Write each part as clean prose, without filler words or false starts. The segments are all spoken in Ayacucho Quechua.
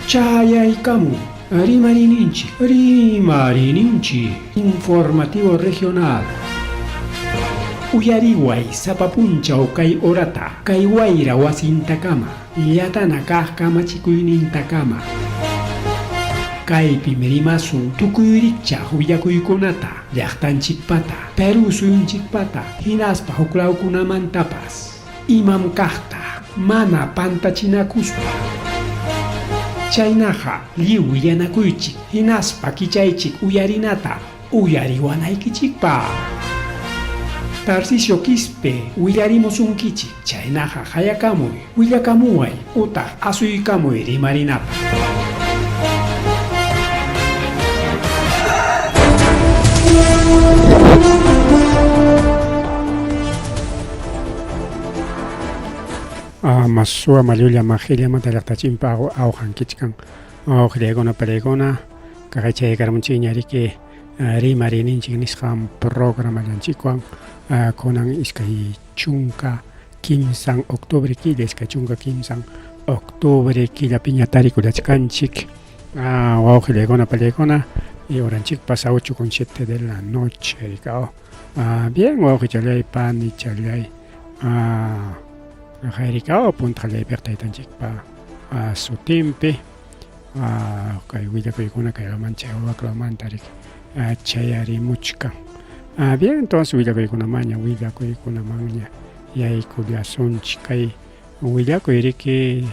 Chayaykamun Rimariyninchik, Rimariyninchik, Informativo Regional. Uyariway sapa punchaw kay horata, kay wayra wasintakama, llatana kaq kamachikuynintakama. Kaypim rimasun tukuy rikchaq willakuykunata, llaqtanchikpata, Perú suyunchikpata, hinaspa huklawkunamantapas. Imam kaqta mana pantachinakuspa. Chaynaqa lliw willanakuychik hinaspa kichaychik uyarinata uyariwanaykichikpaq. Tarcisio Quispe willarimusunkichik, chaynaqa qayakamuy, willakamuway utaq asuykamuy rimarinapaq. Masua mallulla majillamanta llaqtachimpa awqankichkan awqillaykuna palaykuna kaqay chaykarmunchikña riki rimariyninchik nisqan programallanchikwan kunan 23 octubre killa 23 octubre killapiña tarikullachkanchik wawqillaykuna palaykuna y horanchikpas 8:07 de la noche rikao. Bien wawqichallay panichallay hayrikao punta qallaypiq taytanchikpa sutinpi kay willakuykuna kay lawman chay wak lawmanta riki chayarimuchkan. Bien entonces willakuykunamanña willakuykunamanña yaykullasunchik kay willakuy riki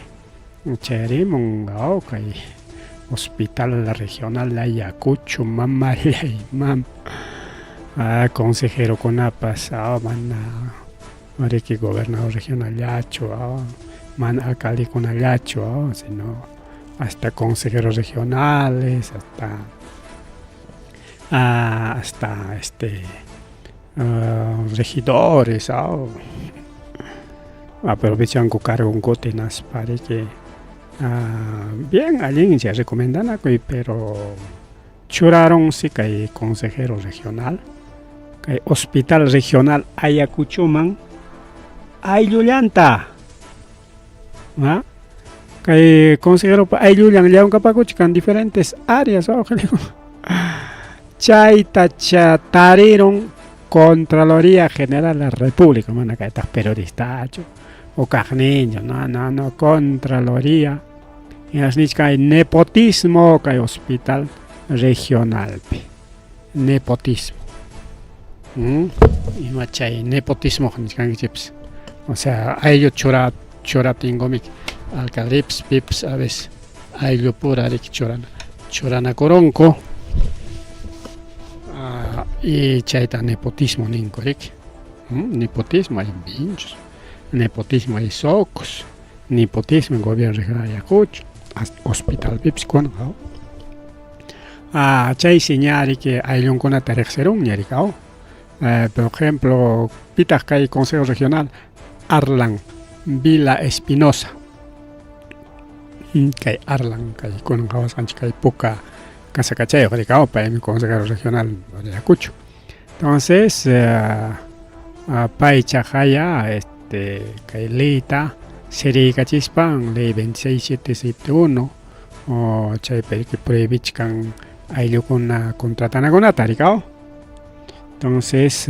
chayarimun kay Hospital Regional Ayacucho mamallay mam consejerokunapas mana riki gobernador regionallachu mana alcaldekunallachu sino hasta consejeros regionales hasta hasta este regidores aprovechanku cargonkuta hinaspa riki bien allin chay recomendanakuy pero churarunsi kay consejero regional kay hospital regional Ayacuchoman ayllullanta kay consejeropa ayllullan llamkapakuchkan diferentes áreas chayta tarirun Contraloría General de la República mana kaytaq periodistachu o kaqninchu no no no Contraloría hinas nichkan nepotismo kay hospital regionalpi nepotismo ima chay nepotismo nichkankichikpas o sea ayllu chura churaptinkumiki alcaldepis pipas a veces ayllupura riki churana churanakurunku y chayta nepotismo ninku riki nepotismo hay vinchos nepotismo hay socos nepotismo en gobierno regional Ayacucho hospitalpipis kunan chaysi ña riki ayllunkunata riqsirunña riki por ejemplo pitaq kay consejo regional Arlan Vila Espinosa kay Arlan kay kunan qhawasqanchik kay puka kasakachayuq riki paymi consejero regional de Ayacucho entonces pay chaqaya este kay leyta siriykachispan ley 26771 chaypi riki prohibichkan ayllukuna contratanakunata riki entonces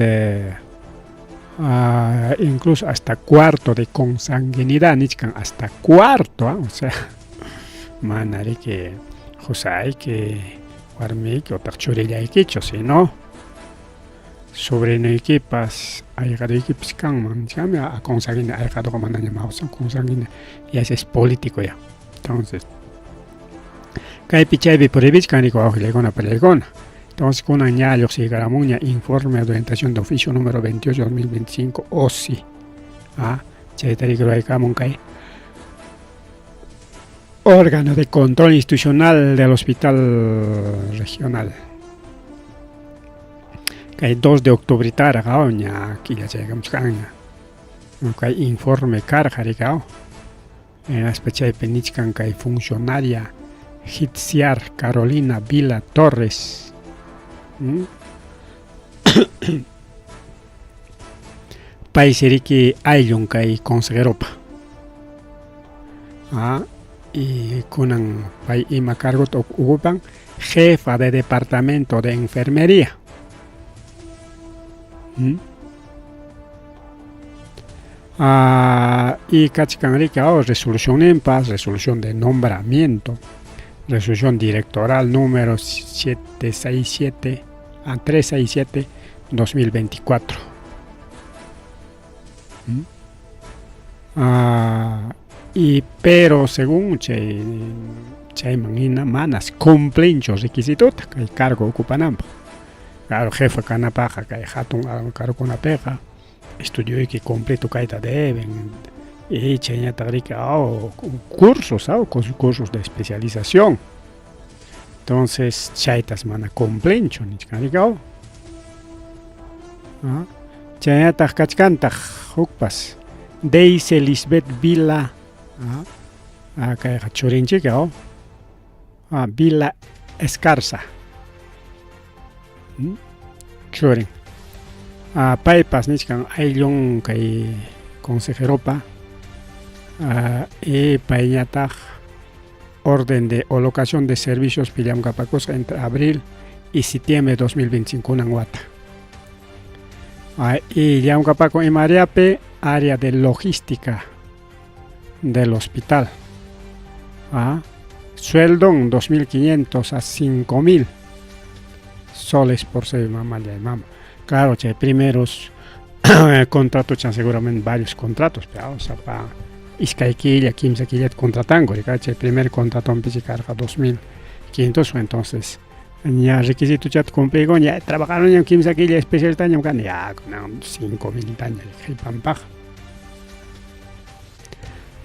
incluso hasta cuarto de consanguinidad nichkan hasta cuarto o sea mana riki qusayki warmiyki utaq churillaykichu sino sobrinuykipas ayqaruykipas kanman nichkanmi consanguínea ayqaruqa manaña consanguínea ya es político ya entonces kaypi chaypi prohibichkan riki wawqillaykuna parillaykuna entonces kunan ña lluqsiykaramunña informe de orientación de oficio número 28 2025 OSI chayta riki ruraykamun kay órgano de control institucional del hospital regional kay 2 de octubretaraq ña killa chaykamuchkanña kay informe karqa riki hinaspa chaypi nichkan kay funcionaria Jitziar Carolina Vila Torres paysi riki ayllun kay consejeropa. Y kunan pay ima cargota ocupan? Jefa de departamento de enfermería. ¿Mm? Y kachkan riki, resolución en paz, resolución de nombramiento, resolución directoral número 767 a 367 2024. ¿Mm? Y pero según chay chayman hina manas cumplinchu requisitota kay cargo ocupananpaq. Claro, jefa kanapaqqa kay hatun cargokunapiqa estudioyki completo kayta deben y chayñataq riki cursos, cursos de especialización. Entonces chaytas mana cumplinchu nichkan riki. Chaynataq kachkantaq hukpas Deise Lisbeth Vila, kayqa churinchik, Vila Escarza, churin, paypas nichkan ayllun kay consejeropa, y payñataq orden de alocación de servicios llamkapakusqa entre abril y septiembre de 2025 kunan wata. Y llamkapakun ima áreapi? Área de logística del hospital. Sueldo 2.500 a 5.000 soles por ser mamá y mamá. Claro, chay primeros contratos, chan seguramente varios contratos, pero, o sea, pa iskay killa, kimsa killata contratanku, chay primer contrato karqa 2.500, entonces ña requisito chata cumpliykun, ya trabajaron ña kimsa killa especialista ñam kani, ya kunan 5.000 taña qhipanpaq.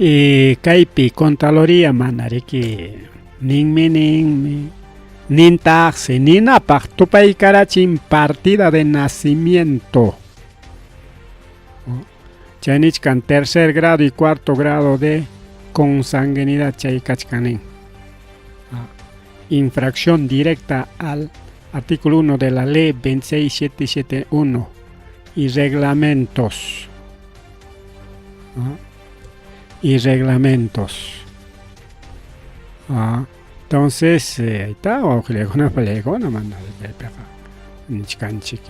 Y kaypi Contraloría mana riki ninmi ninmi nintaqsi ninapaq tupaykarachin partida de nacimiento. Chay nichkan tercer grado y cuarto grado de consanguinidad chay kachkan nin. Infracción directa al artículo 1 de la ley 26771 y reglamentos. Y reglamentos. Entonces, ahí está, wawqillaykuna palaykuna mana kaypiqa nichkanchik,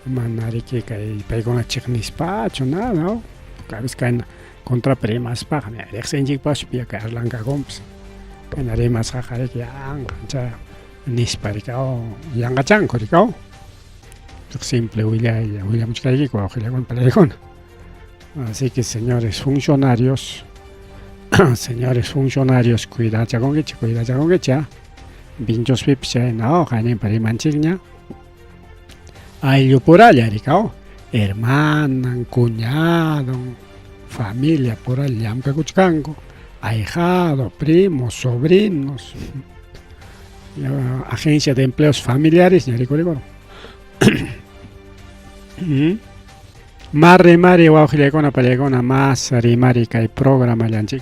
mana riki kay paykuna chiqnispachu nada, ¿no? Porque a veces kayna contra rimaspaq riqsinchikpaschu piya kay arlankakunpas kayna rimasqaqa riki yanqa chay nispa riki, yanqachanku riki, simple willay willamuchkaykiku wawqillaykuna palaykuna. Así que señores funcionarios, señores funcionarios, cuidachakunkichik, cuidachakunkichik, vinchospipas chayna hayninpa rimanchikña ayllupuralla riki, hermanan, cuñado, familia puralla llamkakuchkanku, ahijado, primos, sobrinos, agencia de empleos familiares ña rikurikun. Mas rimari wawqillaykuna palaykuna, mas rimari kay programallanchik.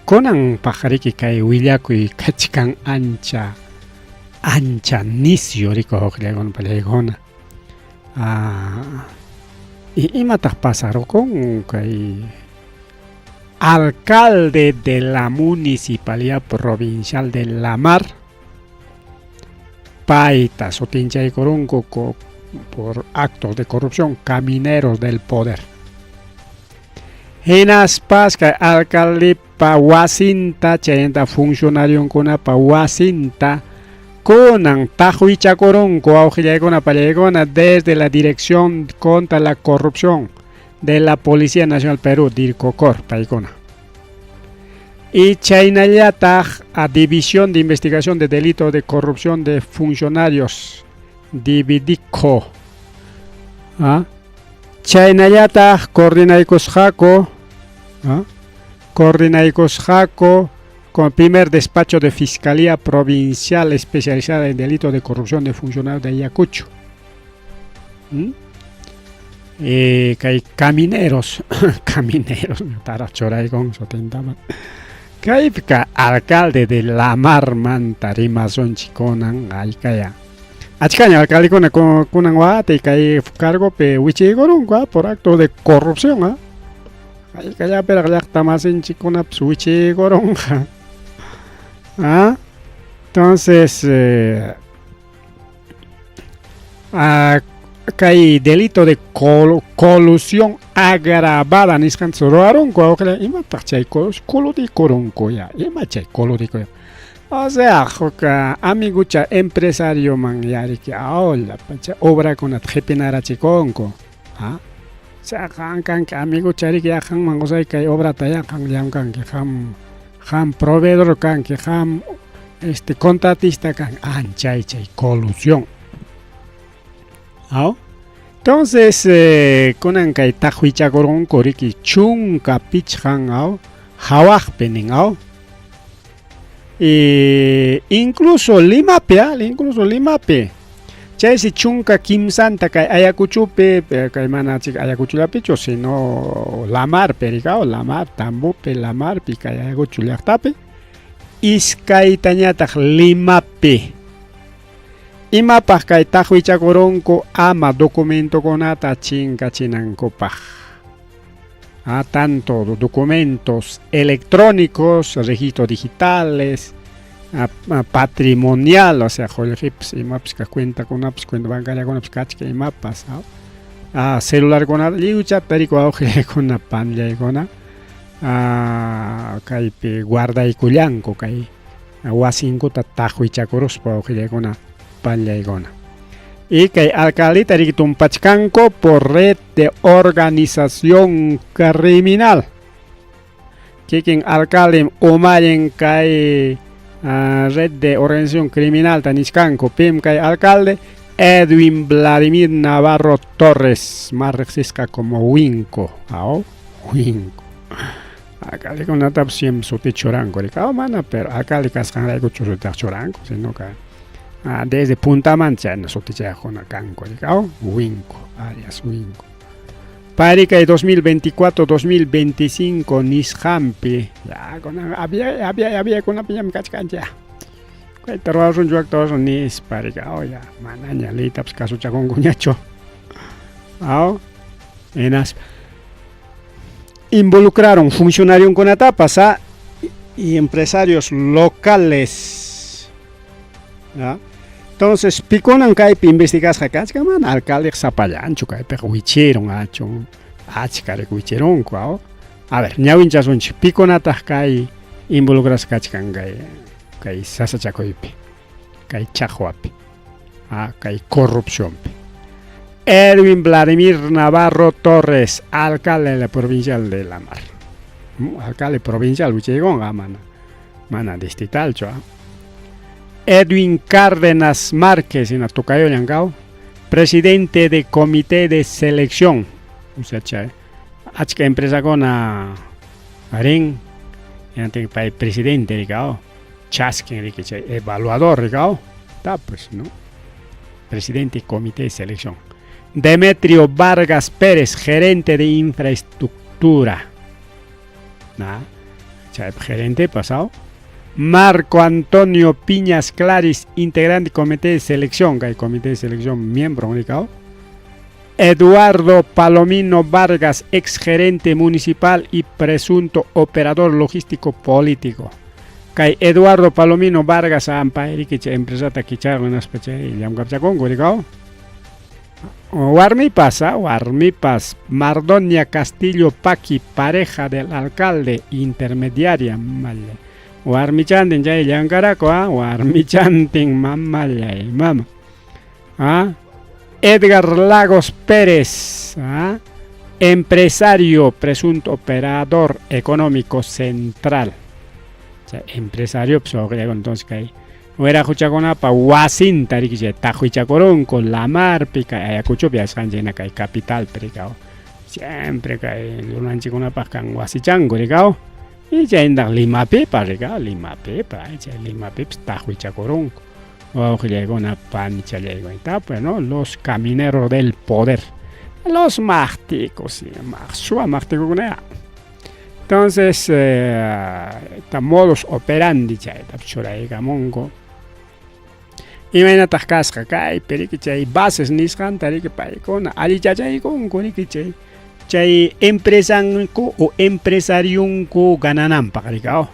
Kunan paqariki kay willakuy kachkan ancha ancha nisyu riki wawqillaykuna palaykuna. Imataq pasarukun kay alcalde de la Municipalidad Provincial de La Mar, payta sutinchaykurunku por actos de corrupción, camineros del poder. Hinaspas kay alcaldepa wasinta chaymanta funcionarionkunapa wasinta kunan taqwichakurunku wawqillaykuna palaykuna desde la Dirección contra la Corrupción de la Policía Nacional Perú, DIRCOCOR, paykuna. Y chaynallataq a División de Investigación de Delitos de Corrupción de Funcionarios, Dividico. Chaynallataq coordinaykusqaku, coordinaykusqaku con el primer despacho de Fiscalía Provincial especializada en delitos de corrupción de funcionarios de Ayacucho. ¿Mm? Kay camineros, camineros, taraq churaykun sutintapas. Kaypika alcalde de La Marmanta rimasunchik kunan aykaya. Achkaña alcaldekuna kunan wata kay cargopi wichiykurunku por acto de corrupción. Haykallapiraq llaqta masinchikkunapas wichiykurunqa. ¿Ah? Entonces, kay delito de colusión agravada nisqanta ruwarunku wawqilla imataq chay coludikurunku ya ima chay coludikuy o sea huk amigucha empresarioman yariki awlla pacha obrakunata qhipinarachikunku ah sea qan kanki amigucha riki ya qanman qusay kay obrata ya qan llamkanki qam qam proveedor kanki qam este contratista kanki anchay chay colusión. Aw? Entonces, kunan kay taqwichakurqunku riki 15 aw hawaqpi nin aw. Y incluso Limapi, ah, incluso Limapi. Chaysi 13ta kay Ayacuchopi, kay mana chik Ayacuchollapichu, sino Lamarpi, rikaw, Lamar, Tambopi, Lamarpi, kay Ayacucho llaqtapi. Iskaytañataq Limapi. Imapaq kay taqwichakurunku ama documentokunata chinkachinankupaq. Ah, tanto documentos electrónicos, registros digitales, patrimonial, o sea, qullqipas, imapas kaq cuentakunapas, cuenta bancariakunapas kachkan imapas, ah, celularkunata lliwchata riku wawqillaykuna, panillaykuna, kaypi guardaykullanku kay wasinkuta taqwichakuruspa wawqillaykuna, panillaykuna. Y kay alcaldeta riki tumpachkanku por red de organización criminal. Kikin alcalde umallin kay red de organización criminal ta nichkanku. Pim kay alcalde Edwin Vladimir Navarro Torres, más riqsisqa como Winco. Aw, Winco. Alcaldekunatapas siempre suti churanku, riki. Mana, pero alcalde kasqanrayku sutitaq churanku, sino que desde puntamanta chayna sutichayaqkuna kanku, riki. Aw, Winco, alias Winco. Pari kay 2024-2025 nisqanpi, ya kunan había había había kunapiñam kachkanchik ya. Kayta ruwasun, wakta ruwasun nispa riki, aw ya manaña leytapas kasuchakunkuñachu. Aw, hinaspa involucraron funcionariokunatapas y empresarios locales. ¿Ya? Entonces, pikunan kaypi investigasqa kachkan, mana alcaldeq sapallanchu kaypiqa wichirun achun achka riki wichirunku aw. A ver, ñawinchasunchik pikunataq kay involucrasqa kachkan kay kay sasachakuypi, kay chaqwapi, kay corrupcionpi. Edwin Vladimir Navarro Torres, alcalde de la provincial de La Mar. Alcalde provincial wichaykunqa mana mana distritalchu. Edwin Cárdenas Márquez, hina tukayollan kaw, presidente de comité de selección. O sea, chay achka empresakuna rin, hinaptin pay presidente rikaw, chaskin riki chay evaluador rikaw, ta pues, ¿no? Presidente comité de selección. Demetrio Vargas Pérez, gerente de infraestructura. ¿Ah? Chay gerente pasado. Marco Antonio Piñas Claris, integrante del comité de selección, kay comité de selección miembro rikaw. Eduardo Palomino Vargas, exgerente municipal y presunto operador logístico político. Kay Eduardo Palomino Vargas ampay riki chay empresata kicharun hinaspa chay llamk'apchakunku rikaw. Warmipas, warmipas, Mardonia Castillo Paqui, pareja del alcalde, intermediaria, malla. Warmichantin chay llankaraku, warmichantin mamallay, mama. Edgar Lagos Pérez, empresario, presunto operador económico central. O sea, empresario, pues, entonces kay wiraquchakunapa wasinta riki chay taqwichakurunku Lamarpi, kay Ayacuchopi asqanchik hina kay capitalpi rikaw. Siempre kay runanchikkunapaq kan wasichanku rikaw. Y chayntaq Limapipa rikaw, Limapipa, chay Limapipas taqwichakurunku. Wawqillaykuna, panichallaykuna, pues, ¿no? Los camineros del poder. Los maqticos, suwa maqtikukuna. Entonces, ta modus operandi chayta churaykamunku. Imaynataq kasqa kaypi riki chay bases nisqanta riki paykuna allichachaykunku riki chay. Chay empresanku o empresarionku ganananpaq rikaw.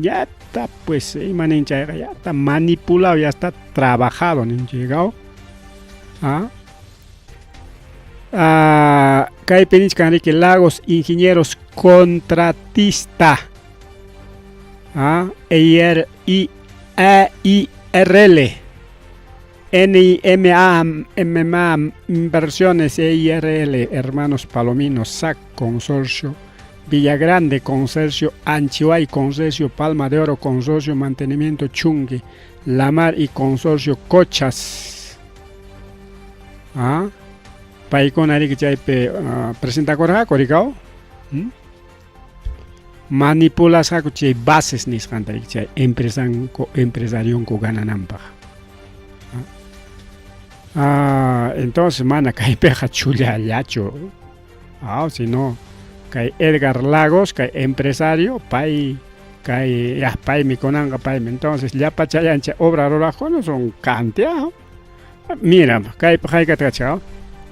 Ya está pues ima nin chayqa ya está manipulado, ya está trabajado ninchikaw. ¿Ah? Ah, kaypi nichkan riki Lagos Ingenieros Contratista. ¿Ah? E I E I R L NIMA MMA Inversiones EIRL Hermanos Palomino SAC Consorcio Villagrande Consorcio Anchihuay Consorcio Palma de Oro Consorcio Mantenimiento Chungui Lamar y Consorcio Cochas. ¿Ah? Paykuna riki chaypi presentakurqaku rikaw. Manipulasqaku chay bases nisqanta riki chay empresanku empresarionku ganananpaq. Ah, entonces mana kaypiqa chullallachu. Ah, sino kay Edgar Lagos, kay empresario, pay kay ya paymi kunanqa paymi. Entonces llapa chayancha obra ruraqkuna son cantidad. Mira, kaypi haykata kachka.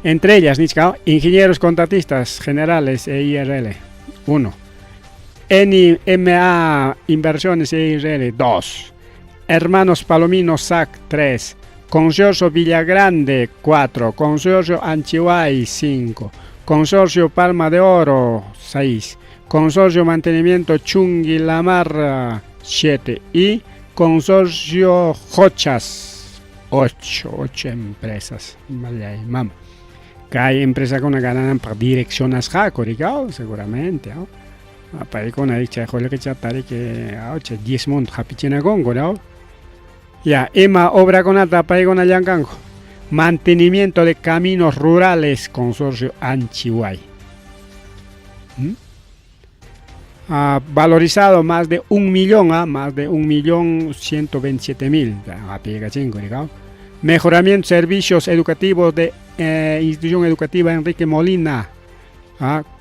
Entre ellas, nichka, ingenieros contratistas generales EIRL, 1. NMA Inversiones EIRL, 2. Hermanos Palomino SAC, 3. Consorcio Villagrande, 4. Consorcio Anchihuay, 5. Consorcio Palma de Oro, 6. Consorcio Mantenimiento Chungui Lamar, 7. Y Consorcio Jochas, 8. 8 empresas. Mama. Kay empresakuna ganananpaq direccionasqaku rikaw seguramente. Paykuna chay qullqichata riki chay 10 monto hapichinakunku, ¿no? Ya, ima obrakunata paykuna llamkanku. Mantenimiento de caminos rurales, Consorcio Anchihuay. Valorizado más de 1 millón, más de 1.127.000. Mejoramiento de servicios educativos de Institución Educativa Enrique Molina.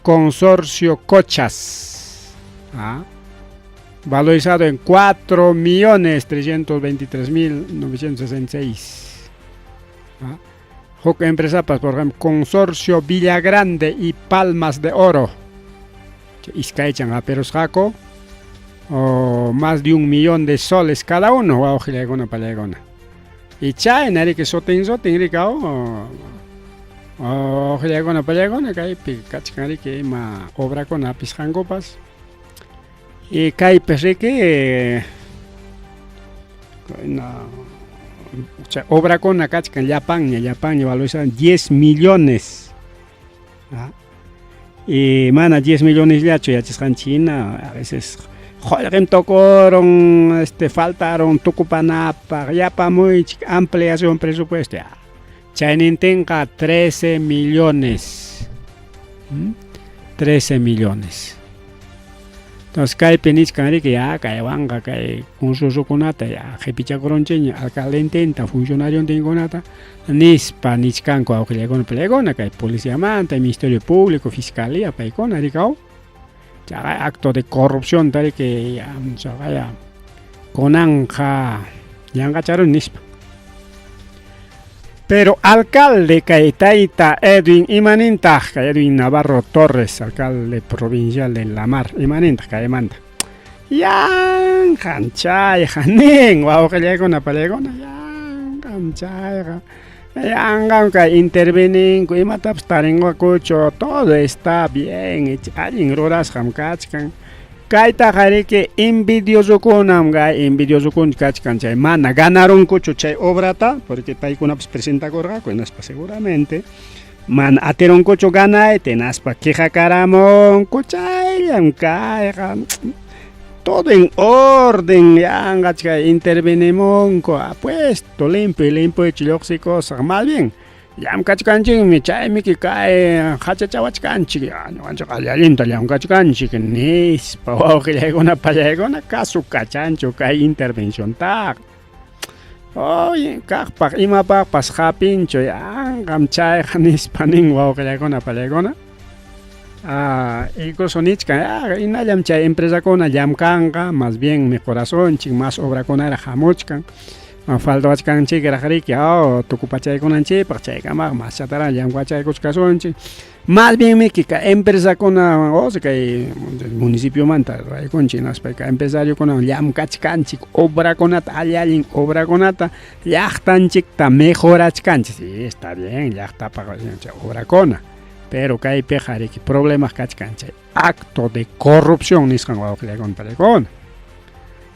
Consorcio Cochas. Valorizado en 4.323.966. Huk empresa, por ejemplo, Consorcio Villagrande y Palmas de Oro. Iskaychan hapirusqaku o más de 1 millón de soles cada uno, wawqillaykuna pallaykuna. Y chayna riki sutin sutin rikaw wawqillaykuna pallaykuna kaypi kachkan riki ima obrakuna hapisqankupas. Y kaypis riki na obrakuna kachkan llapanña llapanña valorizado 10 millones. Y mana 10 millones llachu yachasqanchik hina a veces qullqim tukurun faltaron tukupanapaq yapamuychik ampliación presupuesto ya. Chaynintinqa 13 millones. 13 millones. Entonces kaypi nichkan riki ya kaywanqa kay consorciokunata ya qipichakurunchikña alcaldentinta funcionariontinkunata nispa nichkanku awqillaykuna palaykuna kay policiamanta Ministerio Público Fiscalía paykuna rikaw chaqa acto de corrupción riki ya chaqaya kunanqa yanqacharuni nispa. Pero alcalde kay tayta Edwin imanintaq kay Edwin Navarro Torres, alcalde provincial de La Mar, imanintaq kaymanta. Yanqan chayqa nin wawqillaykuna palaykuna yanqan chayqa yanqan kay interveninku imatapas tarinqakuchu todo está bien allin rurasqam kachkan kaytaqa riki envidiosokunam kay envidiosokuna kachkan chay mana ganarunkuchu chay obrata porque paykunapas presentakurqaku hinaspa seguramente mana atirunkuchu ganayta hinaspa quejakaramunku chayllam kayqa todo en orden yanqa chay intervenimunku apuesto limpio limpio lluqsikusaq más bien llamkachkanchikmi chaymiki kay hachachawachkanchik ñuqanchik allinta llamkachkanchik nispa wawqillaykuna pallaykuna kasukachanchu kay intervenciontaqa oye kaqpaq imapaqpas hapinchu yanqam chayqa nispa nin wawqillaykuna pallaykuna. Incluso nichkan hinallam chay empresakuna llamkanqa más bien mejorasunchik más obrakunaraq hamuchkan. Faltawachkanchikraq riki aw tukupachaykunanchikpaq chaykamaqa maschataraq llamk'achaykuchkasunchik. Más bienmi kay empresakuna o sea kay municipiomanta ruraykunchik hinaspa kay empresariokunawan llamk'achkanchik obrakunata alli allin obrakunata llaqtanchikta mejorachkanchik. Sí, está bien llaqtapaq chay obrakuna, pero kaypiqa riki problemaq kachkan chay acto de corrupción nisqan wawqillaykuna pallaykuna.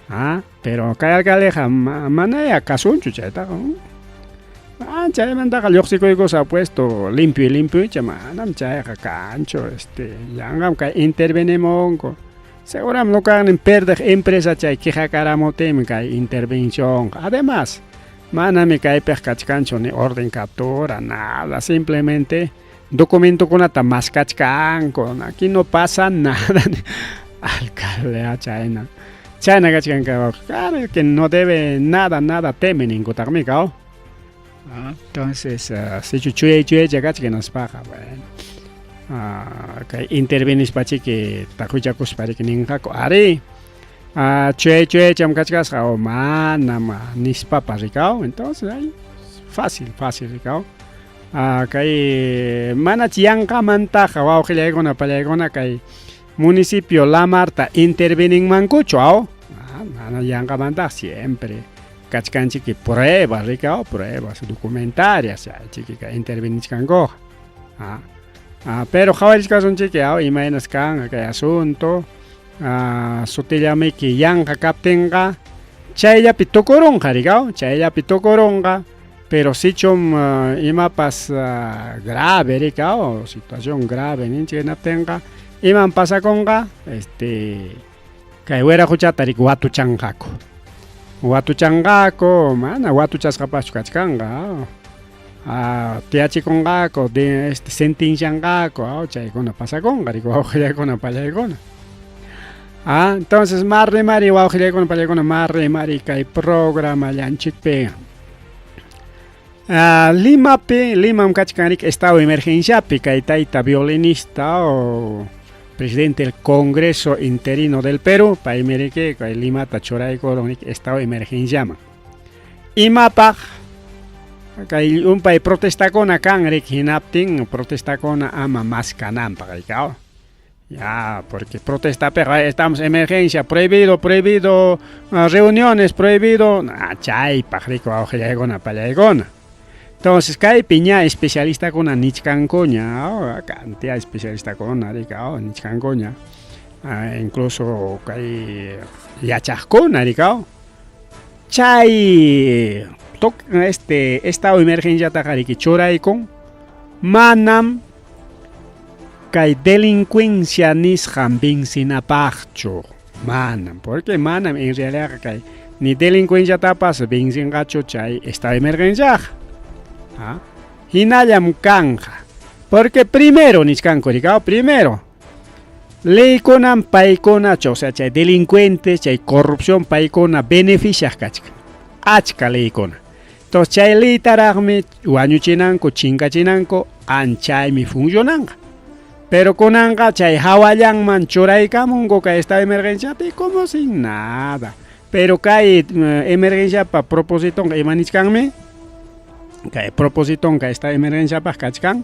Ah, pero kay alcaldeqa manaya kasunchu chaytaqa. Ah, chaymantaqa lluqsikuykusa puesto limpio y limpio icha manam chayqa kanchu este yanqam kay intervenimunku. Seguram ñuqanin perdeq empresa chay quejakaramuptinmi kay intervencionqa. Además, manami kaypiqa kachkanchu ni orden captura, nada, simplemente documentokunata maskachkanku. Aquí no pasa nada. Alcalde chayna. Chayna kachkan claro que no debe nada, nada teme ninkutaqmi kaw. Ah, entonces, sichu chuyay chuyaycha kachkan hinaspaqa, bueno. Kay intervenispachiki taqwichakuspa riki ninqaku arí chuyay chuyaycham kachkasqa o manam nispapas rikaw entonces ay fácil fácil rikaw kay manach yanqamantaqa wawqillaykuna pallaykuna kay municipio Lamarta interveninmankuchu aw mana yanqamantaqa siempre kachkanchiki pruebas rikaw pruebas documentarias chaychiki kay intervenichkankuqa pero qhawarichkasunchiki aw imaynas kanqa kay asunto sutillamiki yanqa kaptinqa chayllapi tukurunqa rikaw chayllapi tukurunqa pero sichum imapas grave rikaw situación grave ninchik hinaptinqa imam pasakunqa este kay wiraquchata riki watuchanqaku watuchanqaku mana watuchasqapaschu kachkanqa tiyachikunqaku de este sentencianqaku chaykuna pasakunqa riki wawqillaykuna pallaykuna. Entonces marri mari wawqillaykuna pallaykuna marri mari kay programallanchikpi. Limapi Limam kachkan riki estado de emergenciapi kay tayta violinista o presidente del Congreso interino del Perú paymi riki kay Limata churaykurun riki estado de emergenciaman. Imapaq kay llumpay protestakuna kan riki hinaptin protestakuna ama mas kananpaq rikaw. Ya, porque protestapiqa estamos emergencia, prohibido, prohibido, reuniones, prohibido, chaypaq riki wawqillaykuna pallaykuna. Entonces kaypi ña especialistakuna nichkankuña, cantidad especialistakuna riki nichkankuña. Incluso kay yachaqkuna rikaw. Chay este estado de emergenciataqa riki churaykun manam kay delincuencia nisqan vencinapaqchu manam porque manam en realidad kay ni delincuenciatapas vencinqachu chay estado de emergenciaqa. Hinallam kanja porque primero nichkanku rikaw primero leykunam paykunachu o sea chay delincuentes chay corrupción paykuna beneficiaq kachkan achka leykuna. Entonces chay leytaraqmi wañuchinanku chinkachinanku anchaymi funcionanqa. Pero kunanqa chay hawallanman churaykamunku kay estado de emergenciapi como sin nada. Pero kay emergenciapa propositonqa ima nichkanmi kay propositonqa estado de emergenciapaq kachkan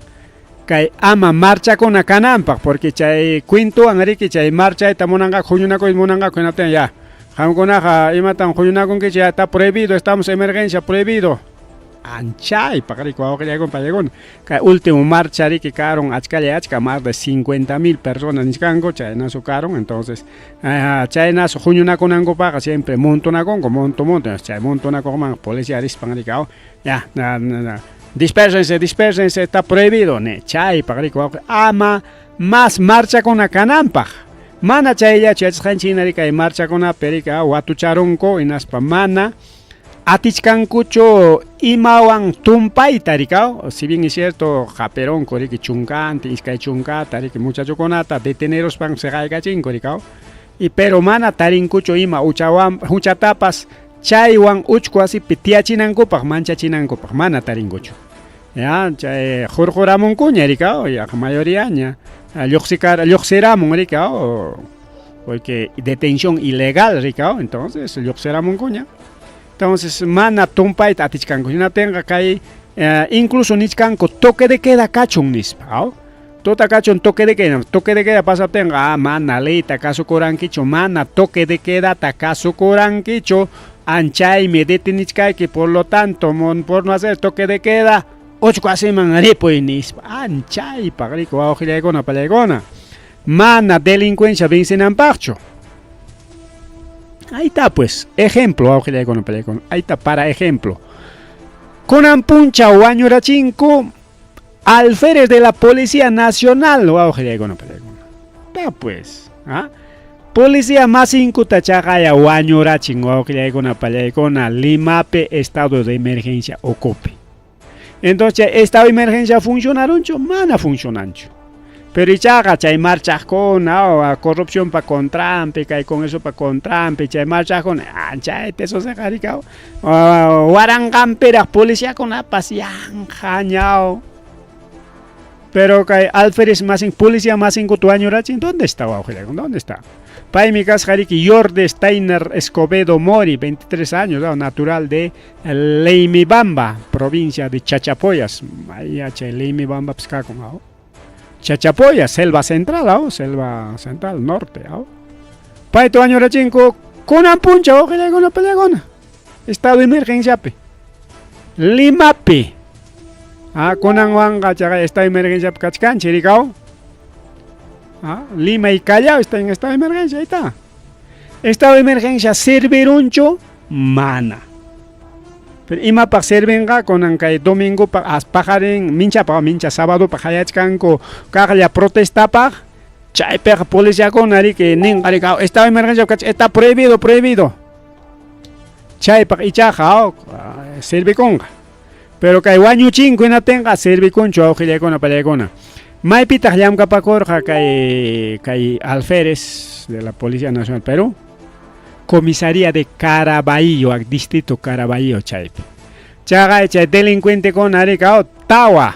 kay ama marchakuna kananpaq porque chay cuentowan riki chay marchayta munanqaku huñunakuyta munanqaku hinaptin ya qamkunaqa imatam huñunakunkichik ya está prohibido estamos emergencia prohibido. Anchaypaq riki wawqillaykuna pallaykuna kay último marcha riki karun achkalla achka más de 50 000 personas nichkanku chaynasu karun entonces chaynasu huñunakunankupaqqa siempre montonakunku monto monto chay montonakuqman policía rispan riki ya dispersense dispersense está prohibido ne chaypaq riki wawqi ama mas marchakuna kananpaq. Mana chayllachu yachasqanchik hina riki kay marchakunapi riki watucharunku hinaspa mana atichkankuchu imawan tumpayta rikaw si bien es cierto hapirunku riki chunkantin iskay chunkata riki muchachokunata deteneruspan seqaykachinku rikaw y pero mana tarinkuchu ima huchawan huchatapas chaywan uchku wasipi tiyachinankupaq manchachinankupaq mana tarinkuchu. Ya chay hurquramunkuña rikaw yaqa mayoriaña lluqsiramun rikaw porque detención ilegal rikaw entonces lluqsiramunkuña. Entonces mana tumpayta atichkanku. Hinaptinqa kay incluso nichkanku toque de queda kachun nispa. Aw? Tuta kachun toque de queda. Toque de queda pasaptinqa mana leyta kasukurankichu, mana toque de quedata kasukurankichu, anchaymi detenichkayki, por lo tanto, por no hacer toque de queda, uchku wasiman ripuy nispa. Anchaypaq riku wawqillaykuna pallaykuna. Mana delincuencia vencinanpaqchu. Ahí está pues, ejemplo, wawqillaykuna pallaykuna. Ahí está para ejemplo. Kunan punchaw wañurachinku alférez de la Policía Nacional, wawqillaykuna pallaykuna. Está pues, ¿ah? Policía masinkuta chaqaya wañurachin wawqillaykuna pallaykuna Limapi estado de emergencia ukupi. Entonces, estado de emergencia funcionarunchu, mana funcionanchu. Pero ichaqa chay marchaqkuna corrupción pa contranpi, kay con eso pa contranpi, chay marchaqkuna, anchayta eso se qarikaw. Waranqanpiraq policiakunapas yanqañaw. Pero kay alférez masin, policía masinkuta wañurachin, ¿dónde está wawqillaykuna? ¿Dónde está? Paymi kasqa riki Jordi Steiner Escobedo Mori, 23 años, natural de Leimibamba, provincia de Chachapoyas. Ahí chay Leimibamba pues kakun, Chachapoyas, selva central, selva central, norte. Payta wañurachinku kunan punchaw wawqillaykuna pallaykuna. Estado de emergenciapi. Limapi. Kunanwanqa chaqa estado de emergenciapi kachkanchik rikaw. Lima y Callao está en estado de emergencia, ahí está. Estado de emergencia servirunchu mana. Pero imapaq servinqa kunan kay domingopaq as paqarin minchapaq mincha sabadopaq hayachkanku kaqlla protestapaq chaypiqa policiakuna riki ninqa riki estado de emergencia está prohibido, prohibido. Chaypaq ichaqa servikunqa. Pero kay wañuchinku hinaptinqa servikunchu wawqillaykuna pallaykuna. Maypitaq llamkapakurqa kay alférez de la Policía Nacional Perú? Comisaría de Caraballo, distrito Caraballo chaypi. Chaqa chay delincuentekuna riki tawa,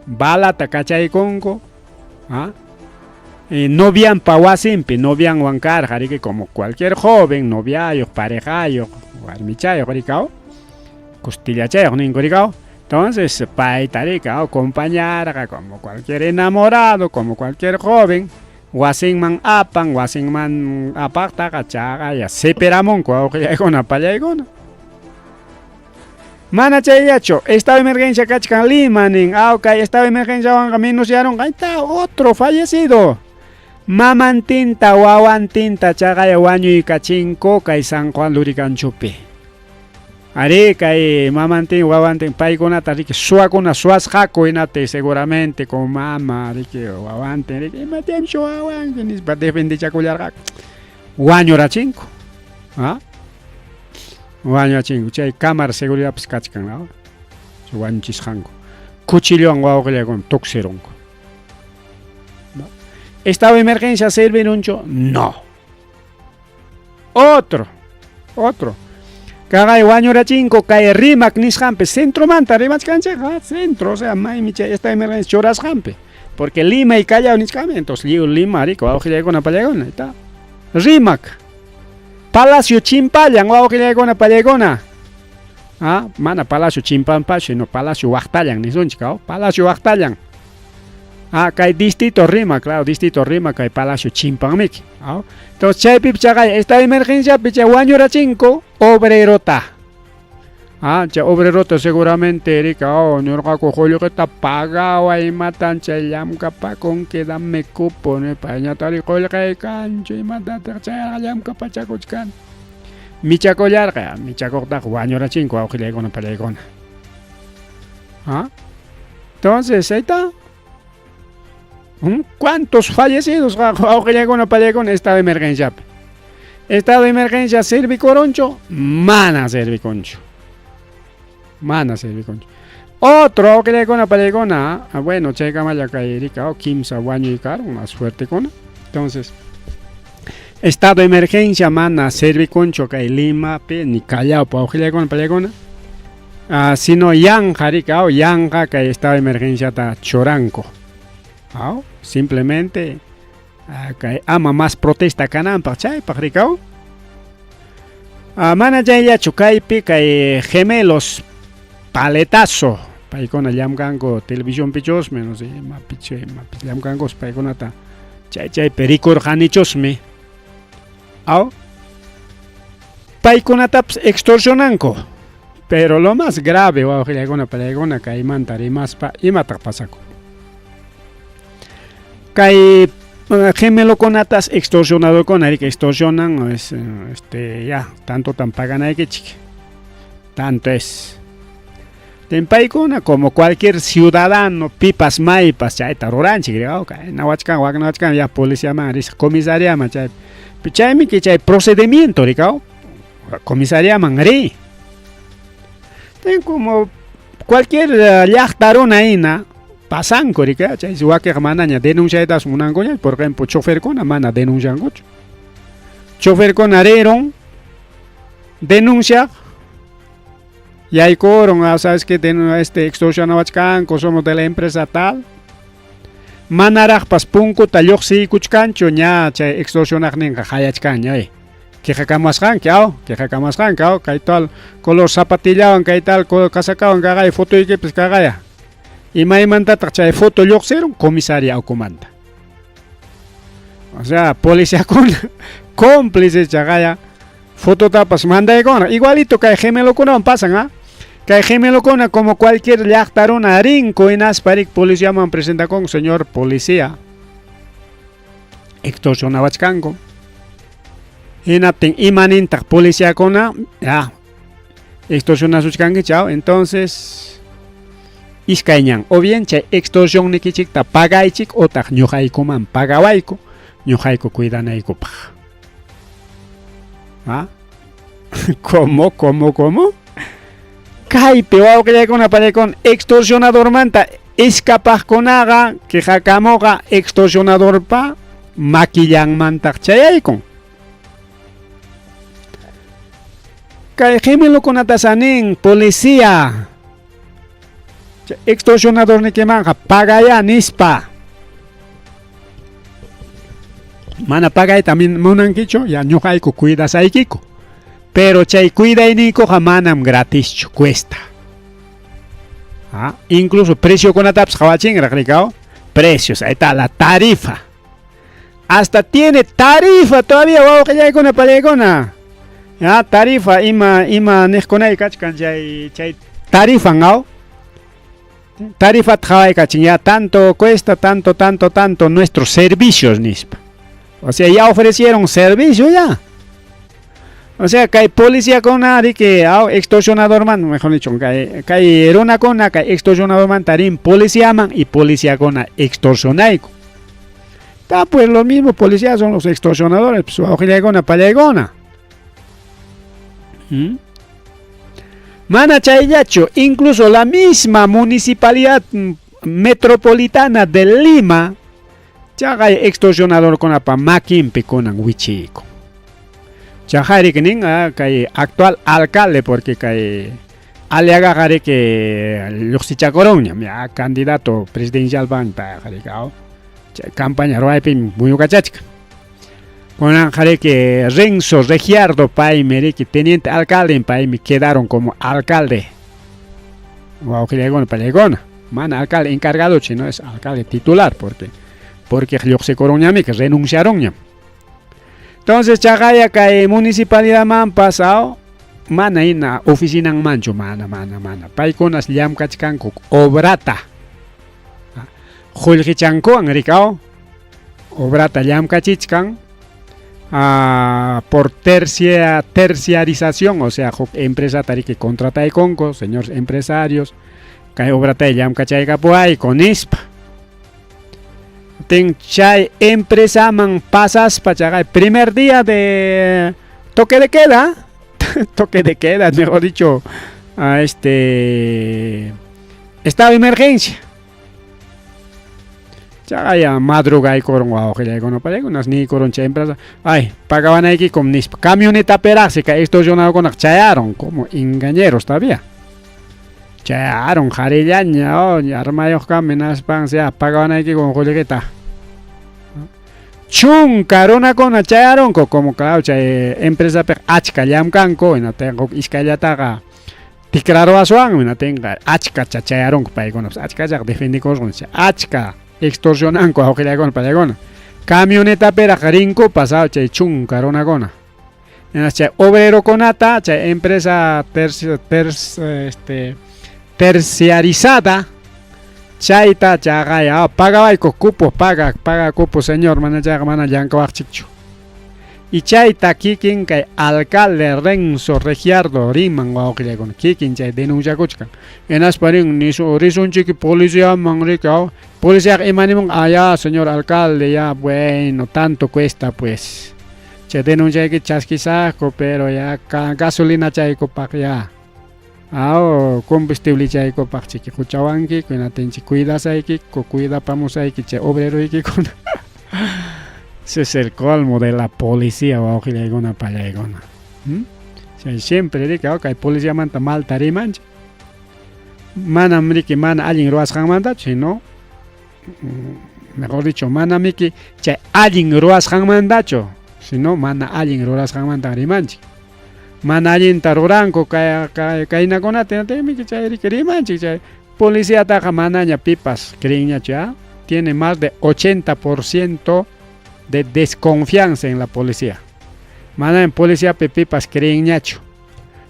balata kachaykunku, novianpa wasinpi, novianwan karqa riki como cualquier joven, noviayuq, parejayuq, warmichayuq rikaw, costillachayuq ninku rikaw. Entonces payta riki acompañarqa como cualquier enamorado, como cualquier joven, wasinman apan, wasinman apaqtaqa chaqaya sipiramunku wawqillaykuna pallaykuna. Mana chayllachu, estado de emergencia kachkan Lima nin, kay estado de emergenciawanqa menosyaronqa, ahí está otro fallecido. Mamantinta wawantinta chaqaya wañuykachinku kay San Juan Luriganchopi. Ari kay mamantin wawantin paykunata riki suwakuna suwasqaku hinati seguramente con mama riki wawantin riki imatam suwawanki nispa defendichakullarqaku. Wañurachinku. Wañurachinku chay cámara seguridadpis kachkan, ¿no? Wañuchisqanku. Cuchillowan wawqillaykuna tuksirunku. ¿Estado de emergencia servirunchu? No. Otro, otro. Kaqay wañurachinku kay Rimac nisqanpi centromanta rimachkanchik, centro, o sea, maymi chay estado de emergencia churasqanpi. Porque Lima y Callao nichkami, entonces lliw Lima riki wawqillaykuna pallaykuna, está. Rimac. Palacio Chimpallan wawqillaykuna pallaykuna. Mana Palacio Chimpanpachu, sino Palacio Waqtallan nisunchik, Palacio Waqtallan. Kay distrito Rimac, claro, distrito Rimac kay Palacio Chimpanmiki. Entonces chaypi chaqay esta emergencia chay wañurachinku obrerota. Chay obrerota seguramente rika, ñurqaku qullqita pagaway imatan chay llamkapakunki dame cupo nispa ñatari qullqay kanchu imatataq chayqa llamkapachakuchkan. Michakullarqa, michakuqtaqa wañurachinku wawqillaykuna pallaykuna. Entonces, ahí está. ¿Cuántos fallecidos wawqillaykuna pallaykuna estado de emergencia? Estado de emergencia servikurunchu, mana servikunchu. Mana servikunchu. Otro wawqillaykuna pallaykuna, bueno, chaykamalla kay rika, kimsa wañuykarun más fuertekuna. Entonces, estado de emergencia mana servikunchu kay Limapi ni Callaopi wawqillaykuna pallaykuna. Sino yanqa rika, yanqa kay estado de emergencia ta churanku. Simplemente kay ama más protesta kananpaq chaypaq rikaw. Mana chayllachu kaypi kay gemelos paletazo paykuna llamkanku televisionpichusmi no sé imapichu imapi llamkankus paykunata chay chaypi rikurqanichusmi aw paykunatapas extorsionanku pero lo más grave wawqillaykuna pallaykuna kaymanta rimaspa imataq pasakun kay gemelokunatas extorsionadorkuna riki extorsionan es, este ya tantotan paganaykichik tanto es paykuna como cualquier ciudadano pipas maypas chayta ruranchik nawachkan waknawachkan ya policiaman risaq comisariaman chay chaymi que chay procedimiento rikaw comisariaman ri ten como cualquier llaqta runa hina pasanku rika chay wakiq manaña denunciaytas munankuña por ejemplo choferkuna mana denunciankuchu choferkuna rirun denunciaq yaykurun sabes que este extorsionawachkanku somos de la empresa tal manaraqpas punkuta lluqsiykuchkanchu ña chay extorsionaqninqa hayachkanña quejakamasqanki aw quejakamasqanki aw kay tal color zapatillawan kay tal casakawan kaqaya fotoykipas kaqaya imaymantataq chay foto lluqsirun comisaria ukumanta o sea policiakuna cómplices chaqaya fototapas mandaykuna igualito kay gemelokunawan pasan ah kay gemelokuna como cualquier llaqta runa rinku hinaspa rik policiaman presentakun señor policía extorsionawachkanku hinaptin imanintaq policiakuna ya extorsionasuchkanki chaw entonces iskay ñan o bien chay extorsionnikichikta pagaychik otaq ñuqaykuman pagawayku ñuqayku cuidanaykupaq ¿ah? ¿Cómo, cómo, cómo? Kaypi wawqillaykuna pallaykuna extorsionadormanta escapaqkunaqa quejakamuqa extorsionadorpa makillanmantaq chayaykun. Kay gemelokunata sanin policía extorsionadornikimanqa pagaya nispa. Mana pagayta munankichu ya ñuqayku cuidasaykiku. Pero chay cuidayniykuqa manam gratischu cuesta. ¿Ah? Incluso preciokunatapas qhawachinraq rikaw. Precios, ahí está la tarifa. Hasta tiene tarifa todavía wawqillaykuna pallaykuna. Ya, tarifa ima ima niqkunay kachkan chay chay tarifan aw. Tarifa qhawaykachin ya tanto cuesta tanto tanto tanto nuestros servicios nispa. O sea, ya ofrecieron servicio ya. O sea, kay policía riki aw extorsionador man, mejor dicho, kay kay runakuna kay extorsionador man tarin policiaman y policíakuna extorsionayku. Está pues lo mismo, policías son los extorsionadores, pues wawqillaykuna pallaykuna. ¿Mm? Mana chayllachu, incluso la misma municipalidad metropolitana de Lima chaqay extorsionadorkunapa makinpi kunan wichiyku. Chaqay nin kay actual alcalde porque kay Aliagaqa riki lluqsichakurunñam ya candidato presidencial pan payqa riki chay campaña ruwaypimi muyukachachkan. Kunanqa riki Renzo Reggiardo paymi riki teniente alcalde paymi quedaron como alcalde. Wawqillaykuna pallaykuna mana alcalde encargado sino es alcalde titular porque porque lluqsikurunñami renunciaronñam. Entonces chaqaya kay municipalidadman pasao mana hina oficinanmanchu mana mana mana paykunas llamkachkanku obrata qullqichankuwan rikaw obrata llamkachichkan por tercia, terciarización, o sea, huk empresata riki contrataykunku, señores empresarios, kay obrata llamkachaykapuwayku nispa. Tin chay empresaman pasaspa chaqay primer día de toque de queda, toque de queda, mejor dicho, a este estado de emergencia. Chaqaya madrugaykurun wawqillaykuna paykunas niykurun chay empresa ay pagawanaykikum nispa camionetapiraqsi kay extorsionadorkunaqa chayaron como engañeros todavía chayaron qharillaña oh armayuq kami hinaspan ya pagawanaykikum qullqita. Chunka runakuna chayarunku, como claro chay empresapiqa achka llamkanku, hinatinqa huk iskayllataqa tikraruwaswanmi, hinatinqa achkacha chayarunku paykunapas, achkachaqa defendikurqun, achka extorsionanku awqillaykuna pallaykuna. Camionetapiraq rinkupas chay chunka runakuna. Hinas chay obrerokunata chay empresa este, terciarizada chayta chaqay pagawayku cupo, paga, paga cupo señor, mana chayqa mana llankawaqchikchu. Y chayta kikin kay alcalde Renzo Reggiardo riman wawqillaykuna, kikin chay denunciakuchkan. Hinaspa rin risunchiki policiaman riki, policiaqa imanimun, ah ya señor alcalde, ya bueno, tanto cuesta pues. Chay denunciayki chaskisaqku, pero ya gasolina chaykupaq ya. Combustible chaykupaq chiki quchawanki, kunatinchik cuidasayki, cuidapamusayki chay obreroykikuna. Ese es el colmo de la policía, wawqillaykuna pallaykuna. Chay siempre riki, kay policiamanta malta rimanchik. Manam riki mana allin ruwasqanmantachu, sino mejor dicho, manamiki chay allin ruwasqanmantachu, sino mana allin rurasqanmanta rimanchik. Mana allinta ruranku kaynakunata, miki chay riki rimanchik chay policiataqa manaña pipas creenñachu, ¿ah? Tiene más de 80% de desconfianza en la policía. Mana en policiapi pipas creenñachu.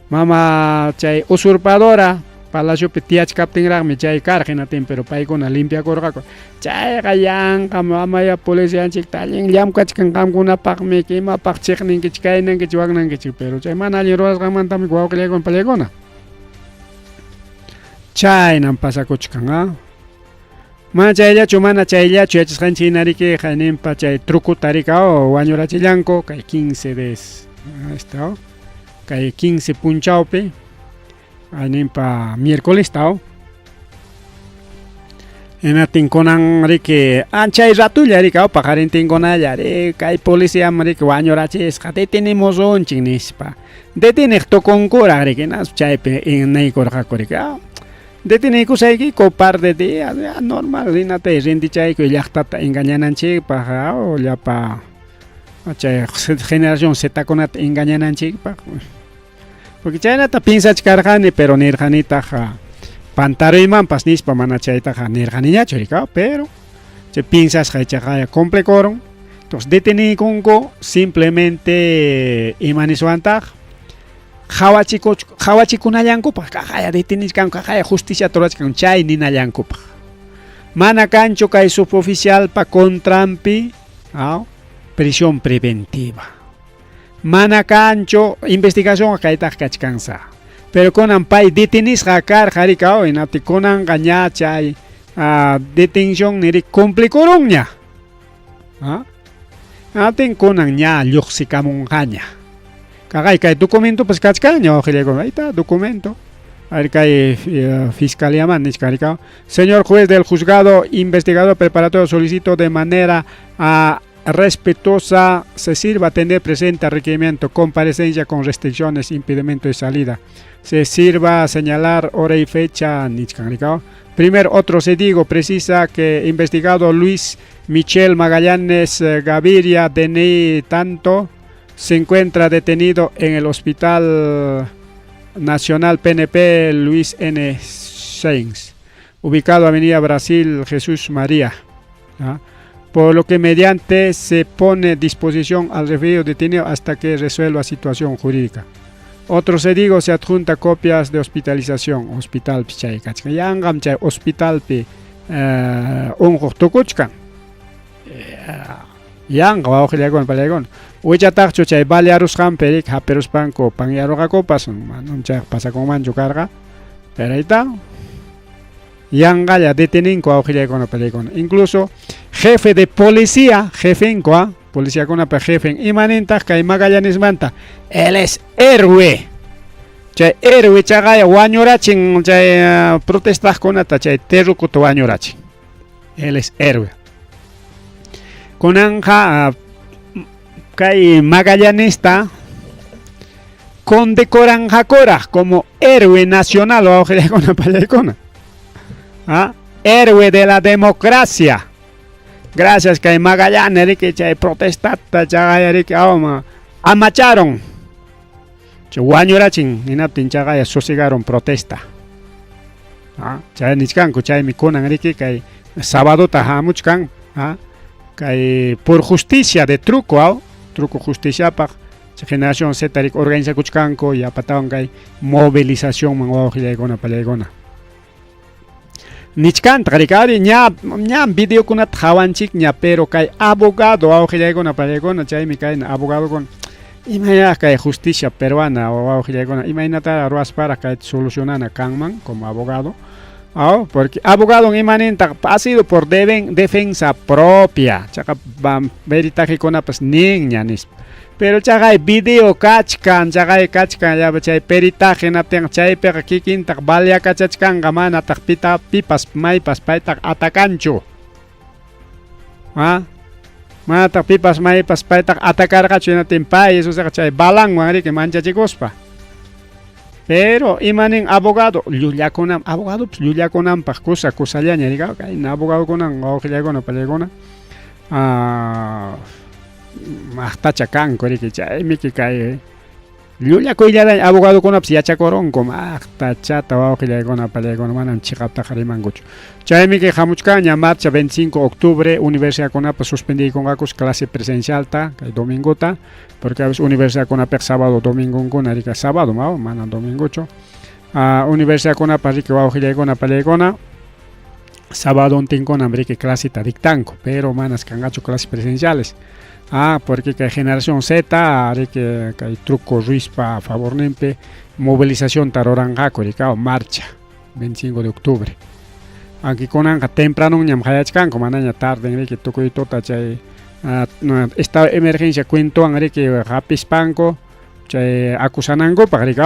Mama chay usurpadora palaciopi tiyachkaptinraqmi chay karqa hinatin, pero paykuna limpiakurqaku. Chayqa yanqa mamaya policianchikta allin llamkachkan qamkunapaqmi, imapaq chiqninkichik, kaynankichik, waknankichik, pero chay mana allin ruwasqanmantami wawqillaykuna pallaykuna. Chaynam pasakuchkan, ¿ah? Mana chayllachu, mana chayllachu yachasqanchik hina riki qayninpa chay trukuta rika wañurachillanku kay 15 de esta kay 15 punchawpi ayninpa miércolesta. Hinatin kunan riki chay ratulla riki paqarintinkunalla ri kay policiaman riki wañurachisqa detenimusunchik nispa. Deteniq tukunkuraq riki hinaspa chaypi niykurqaku riki deteniykusaykiku par de días, ya normal hinatay rindichayku llaqtata engañananchikpaq, llapa chay generación Zetakunata engañananchikpaq. Porque chaynata piensachkarqani, pero nirqanitaq pantaruymanpas nispa mana chaytaqa nirqaniñachu riki, pero chay piensasqay chayqa cumplikurun. Entonces deteniykunku simplemente imaniswantaq qhawachikunallankupaq, kaqaya detenichkanku, kaqaya justiciata rurachkan chay ninallankupaq. Mana kanchu kay suboficialpa contranpi prisión preventiva. Mana kanchu investigación kaytaq kachkansa. Pero kunan pay detenisqa karqa riki, hinaptin kunanqa ña chay detención niri cumplikurunña. Hinaptin kunan ña lluqsikamunqaña. Kaqay kay documentopas kachkanña wawqillaykuna, ahí está documento. A ver, kay fiscalía man nichkan riki. Señor juez del juzgado investigador preparatorio, solicito de manera respetuosa se sirva tener presente requerimiento, comparecencia con restricciones, impedimento de salida. Se sirva a señalar hora y fecha, nichkan riki. Primer otro se digo, precisa que investigado Luis Michel Magallanes Gaviria, DNI tanto, se encuentra detenido en el Hospital Nacional PNP Luis N. Sainz, ubicado Avenida Brasil Jesús María, ¿ah? Por lo que mediante se pone disposición al referido detenido hasta que resuelva situación jurídica. Otro se digo, se adjunta copias de hospitalización, hospital chay kachkan, yanqam chay hospitalpi unquq tukuchkan. Yanqa wawqillaykuna pallaykuna. Wichataqchu chay balearusqanpi riki hapiruspanku panyaruqakupas, manam chayqa pasakunmanchu karqa. Pero ahí está. Yanqalla deteninku wawqillaykuna pallaykuna. Incluso jefe de policía, jefenku, policiakunapa jefen, imanintaq kay Magallanesmanta? Él es héroe. Chay héroe chaqaya wañurachin chay protestaqkunata, chay terrukuta wañurachin. Él es héroe. Kunanja kay Magallanesta condecoranqakuraq como héroe nacional wawqillaykuna pallaykuna. Héroe de la democracia. Gracias kay Magallanes riki chay protestata chaqaya riki awma amacharon. Chay wañurachin hinaptin chaqaya susigaron protesta. Ah, chay nichkanku chaymi kunan riki kay sabadota hamuchkan ah, kay por justicia de truco aw truco justiciapaq chay generación Z riki organizakuchkanku yapatawan kay movilizacionman wawqillaykuna pallaykuna. Nichkantaq riki ari ña ña videokunata qawanchikña pero kay abogado wawqillaykuna pallaykuna chaymi kayna abogadokuna imaynaraq kay justicia peruana wawqillaykuna imaynataraq ruwasparaq kayta solucionana kanman como abogado aw porque abogadon imanintaq ha sido por deben defensa propia chaqa peritajekunapas ninña nispa pero chaqay video kachkan chaqay kachkan llapa chay peritaje hinaptinqa chaypiqa kikintaq baleakachachkanqa manataq pita pipas maypas paytaqa atakanchu ah manataq pipas maypas paytaqa atakarqachu hinaptin pay Jesusqa chay balanwan riki manchachikuspa pero imanin abogado llullakunam abogadopas llullakunanpaq kusa kusallaña riki kayna abogadokunan wawqillaykuna pallaykuna ah maqtacha kanku riki chaymiki kay llullakuyllaraña abogadokunapas yachakurunku maqtachata wawqillaykuna pallaykuna manam chiqaptaqa rimankuchu chaymiki hamuchkanña marcha 25 octubre universidadkunapas suspendiykunqakus clase presencialta kay domingota porque a veces universidadkunapiqa sábado domingonkuna riki sábado ma manam domingochu universidadkunapas riki wawqillaykuna pallaykuna sabadontinkunam riki claseta dictanku pero manas kanqachu clases presenciales ah porque kay generación Z riki kay Truco Ruizpa favorninpi movilizacionta ruranqaku riki marcha 25 de octubre aunque kunanqa tempranonñam qayachkanku manaña tarden riki tukuy tuta chay estado de emergencia cuentowan riki hapispanku chay acusanankupaq riki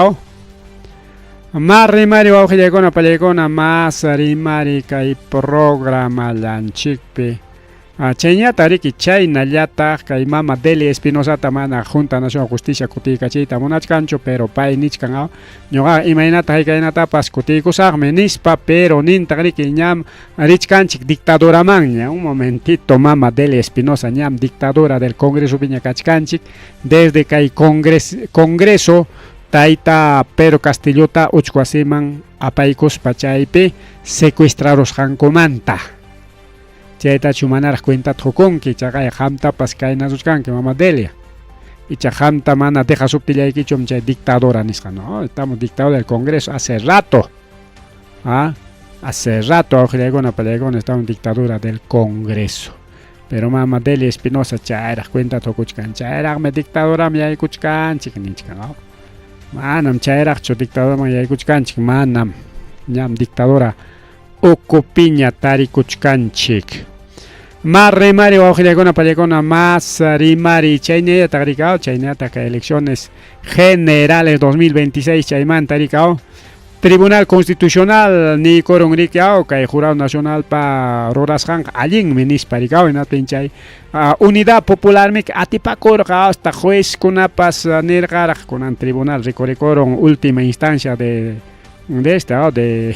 Mas rimari wawqillaykuna pallaykuna mas rimari kay programallanchikpi chayñata riki chaynallataq kay mama Delia Espinosata mana Junta Nacional Justicia kutiykachiyta munachkanchu pero pay nichkan ñuqa imaynata haykaynatapas kutiykusaqmi nispa pero nintaq riki ñam richkanchik dictaduramanña un momentito mama Delia Espinosa ñam dictadura del Congresopiña kachkanchik desde kay Congreso tayta Pedro Castillota uchku wasiman apaykuspa chaypi secuestrarusqankumanta chaytachu manaraq cuentata qukunki chaqay qamtapas kaynasuchkanki mama Delia icha qamta mana dejasuptillaykichum chay dictadura nisqa no estamos dictadura del Congreso hace rato ah hace rato awqillaykuna pallaykuna estamos dictadura del Congreso pero mama Delia Espinosa chayraq cuentata qukuchkan chayraqmi dictaduraman yaykuchkanchik nichkan manam chayraqchu dictaduraman yaykuchkanchik manam ñam dictadura ukupiña tarikuchkanchik mas rimari wawqillaykuna pallaykuna mas rimari chaynallataq rikaw chaynallataq kay elecciones generales 2026 chaymanta rikaw Tribunal Constitucional niykurun riki aw kay Jurado Nacionalpa rurasqanqa allinmi nispa rikaw hinaptin chay Unidad Popularmi atipakurqa hasta juezkunapas nirqaraq kunan tribunal rikurikurun última instancia de esta de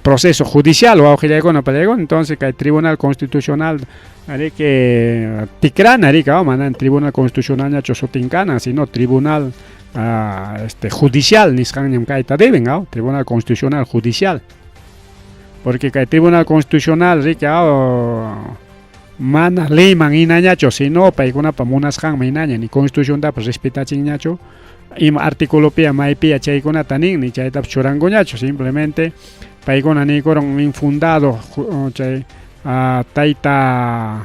proceso judicial wawqillaykuna pallaykuna entonces kay Tribunal Constitucional riki tikrana riki manan Tribunal Constitucionalñachu sutin kanan sino Tribunal judicial nisqanñam kayta deben Tribunal Constitucional Judicial porque kay Tribunal Constitucional riki mana leyman hinañachu sino paykunapa munasqanman hinaña ni constituciontapas respetachinñachu ima articulopia maypiya chaykunata nin ni chaytapas churankuñachu simplemente paykuna niykurun infundado chay tayta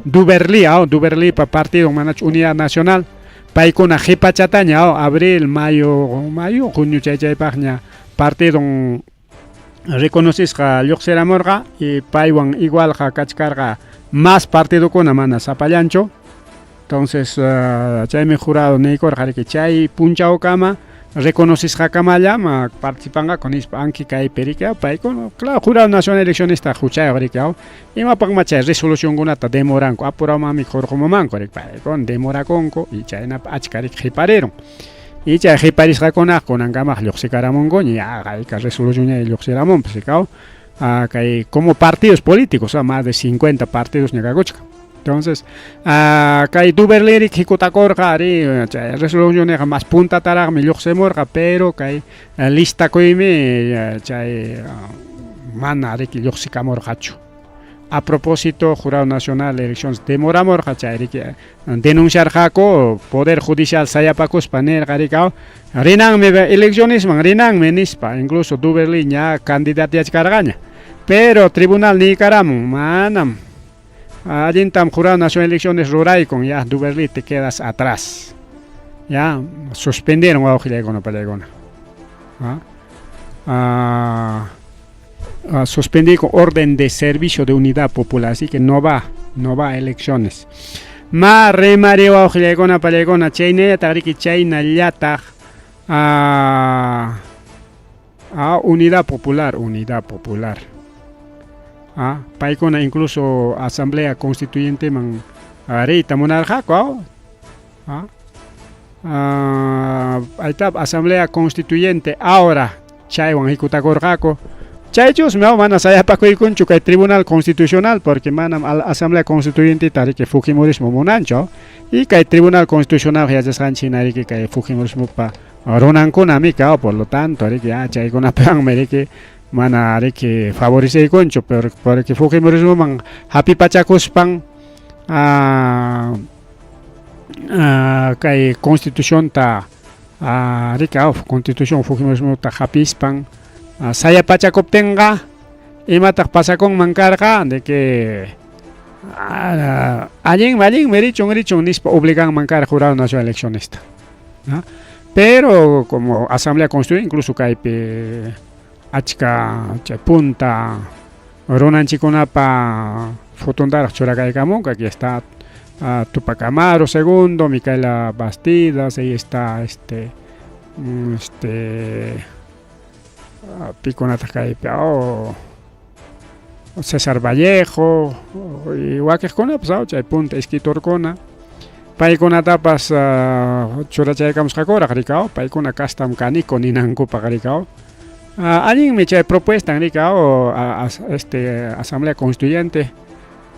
Duberlí Duberlipa partido manachu Unidad Nacional paykuna qhipachataña abril mayo mayo junio chay chaypaqña partidon reconocisqa lluqsiramurqa y paywan igualqa kachkarqa más partidokuna mana sapallanchu entonces chaymi jurado niykurqa riki chay punchawkama reconocisqakamalla participanqaku nispa anki kaypi riki paykuna claro jurado nacional eleccionista huchayuq riki imapaqma chay resolucionkunata demoranku apurawmanmi hurqumumanku riki paykuna demorakunku y chaynapa achka riki qhiparirun y chay qhiparisqakunaqa kunankamaq lluqsikaramunkuña ya hayka resolucionña lluqsiramunpas rikaw. Kay como partidos políticos, más de 50 partidos ñakakuchkan. Entonces, kay Duberlí hikutakurqa ari chay resolucionniqa mas puntataraqmi lluqsimurqa, pero kay listakuymi chay mana riki lluqsikamurqachu. A propósito, Jurado Nacional de Elecciones demoramurqa chay riki denunciarqaku Poder Judicial sayapakuspa nirqa rikaw rinanmi eleccionisman rinanmi nispa, incluso Duberlí ña candidateachkarqaña. Pero tribunal niykaramun, manam allintam Jurado Nacional de Elecciones ruraykun, ya Duberlí te quedas atrás. Ya suspendieron wawqillaykuna pallaykuna. Suspendí con orden de servicio de unidad popular, así que no va a elecciones. Ma rimari wawqillaykuna pallaykuna chaynallataq riki chaynallataq Unidad Popular, Unidad Popular. Paykuna incluso Asamblea Constituyente man riyta munarqaku. Ahí Asamblea Constituyente ahora chaywan hikutakurqaku. Chaychusmi mana sayapakuykunchu kay Tribunal Constitucional porque manam Asamblea Constituyente riki Fujimorismo munanchu y kay Tribunal Constitucional yachasqanchik hina riki kay Fujimorismopa runankunami ka, por lo tanto riki chaykunapiwanmi riki mana riki favoreceykunchu, pero porque Fujimorismoman hapipachakuspan kay constitucionta riki constitución Fujimorismota hapispan sayapachakuptinqa imataq pasakunman karqa de que allinmi allinmi richun richun nispa obliganman karqa Jurado Nacional Eleccionista. Pero como Asamblea Constituyente incluso kaypi achka chay punta runanchikkunapa fotontaraq churakaykamunqa. Aquí está Tupac Amaru segundo, Micaela Bastidas, ahí está este pikunataq kaypi oh, César Vallejo y wakiqkunapas chay punta escritorkuna paykunatapas churachaykamusqakuraq rikaw paykuna kastam kaniku ninankupaq rikaw. Allinmi chay propuesta rikaw Asamblea Constituyente,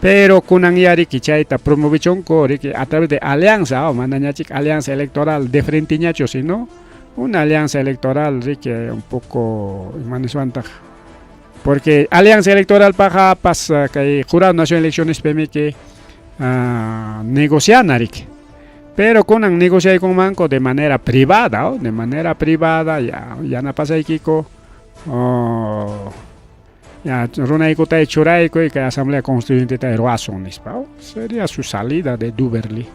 pero kunan riki chayta promovichunku riki a través de alianza, manañachik alianza electoral de frenteñachu, sino una alianza electoral riki un poco imaniswantaq porque alianza electoral paja pas kay Jurado Nacional de Elecciones pimiki negociana riki, pero kunan negociaykunmanku de manera privada, de manera privada ya yanapasaykiku oh, ya runaykutay churaykuy kay Asamblea Constituyente ruwasun nispa, sería su salida de Duberlí.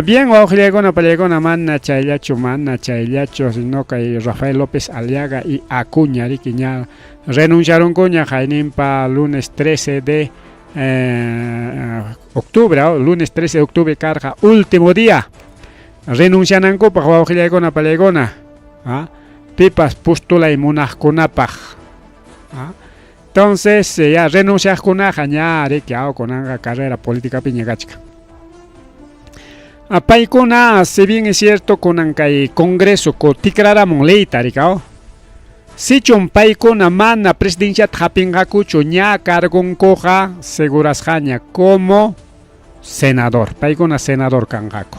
Bien, wawqillaykuna pallaykuna mana chayllachu sino kay Rafael López Aliaga y Acuña riki ña renunciaronkuña hayninpa lunes 13 de octubre, lunes 13 de octubre karqa último día renuncianankupaq wawqillaykuna pallaykuna pipas postulay munaqkunapaq. Entonces ya renunciaqkunaqa ña riki kunanqa carrera politicapiña kachkan. Paykuna, si bien es cierto, kunan kay Congreso tikraramun leyta rikaw sichun paykuna mana presidenciata hapinqakuchu ña cargonkuqa segurasqaña como senador, paykuna senador kanqaku.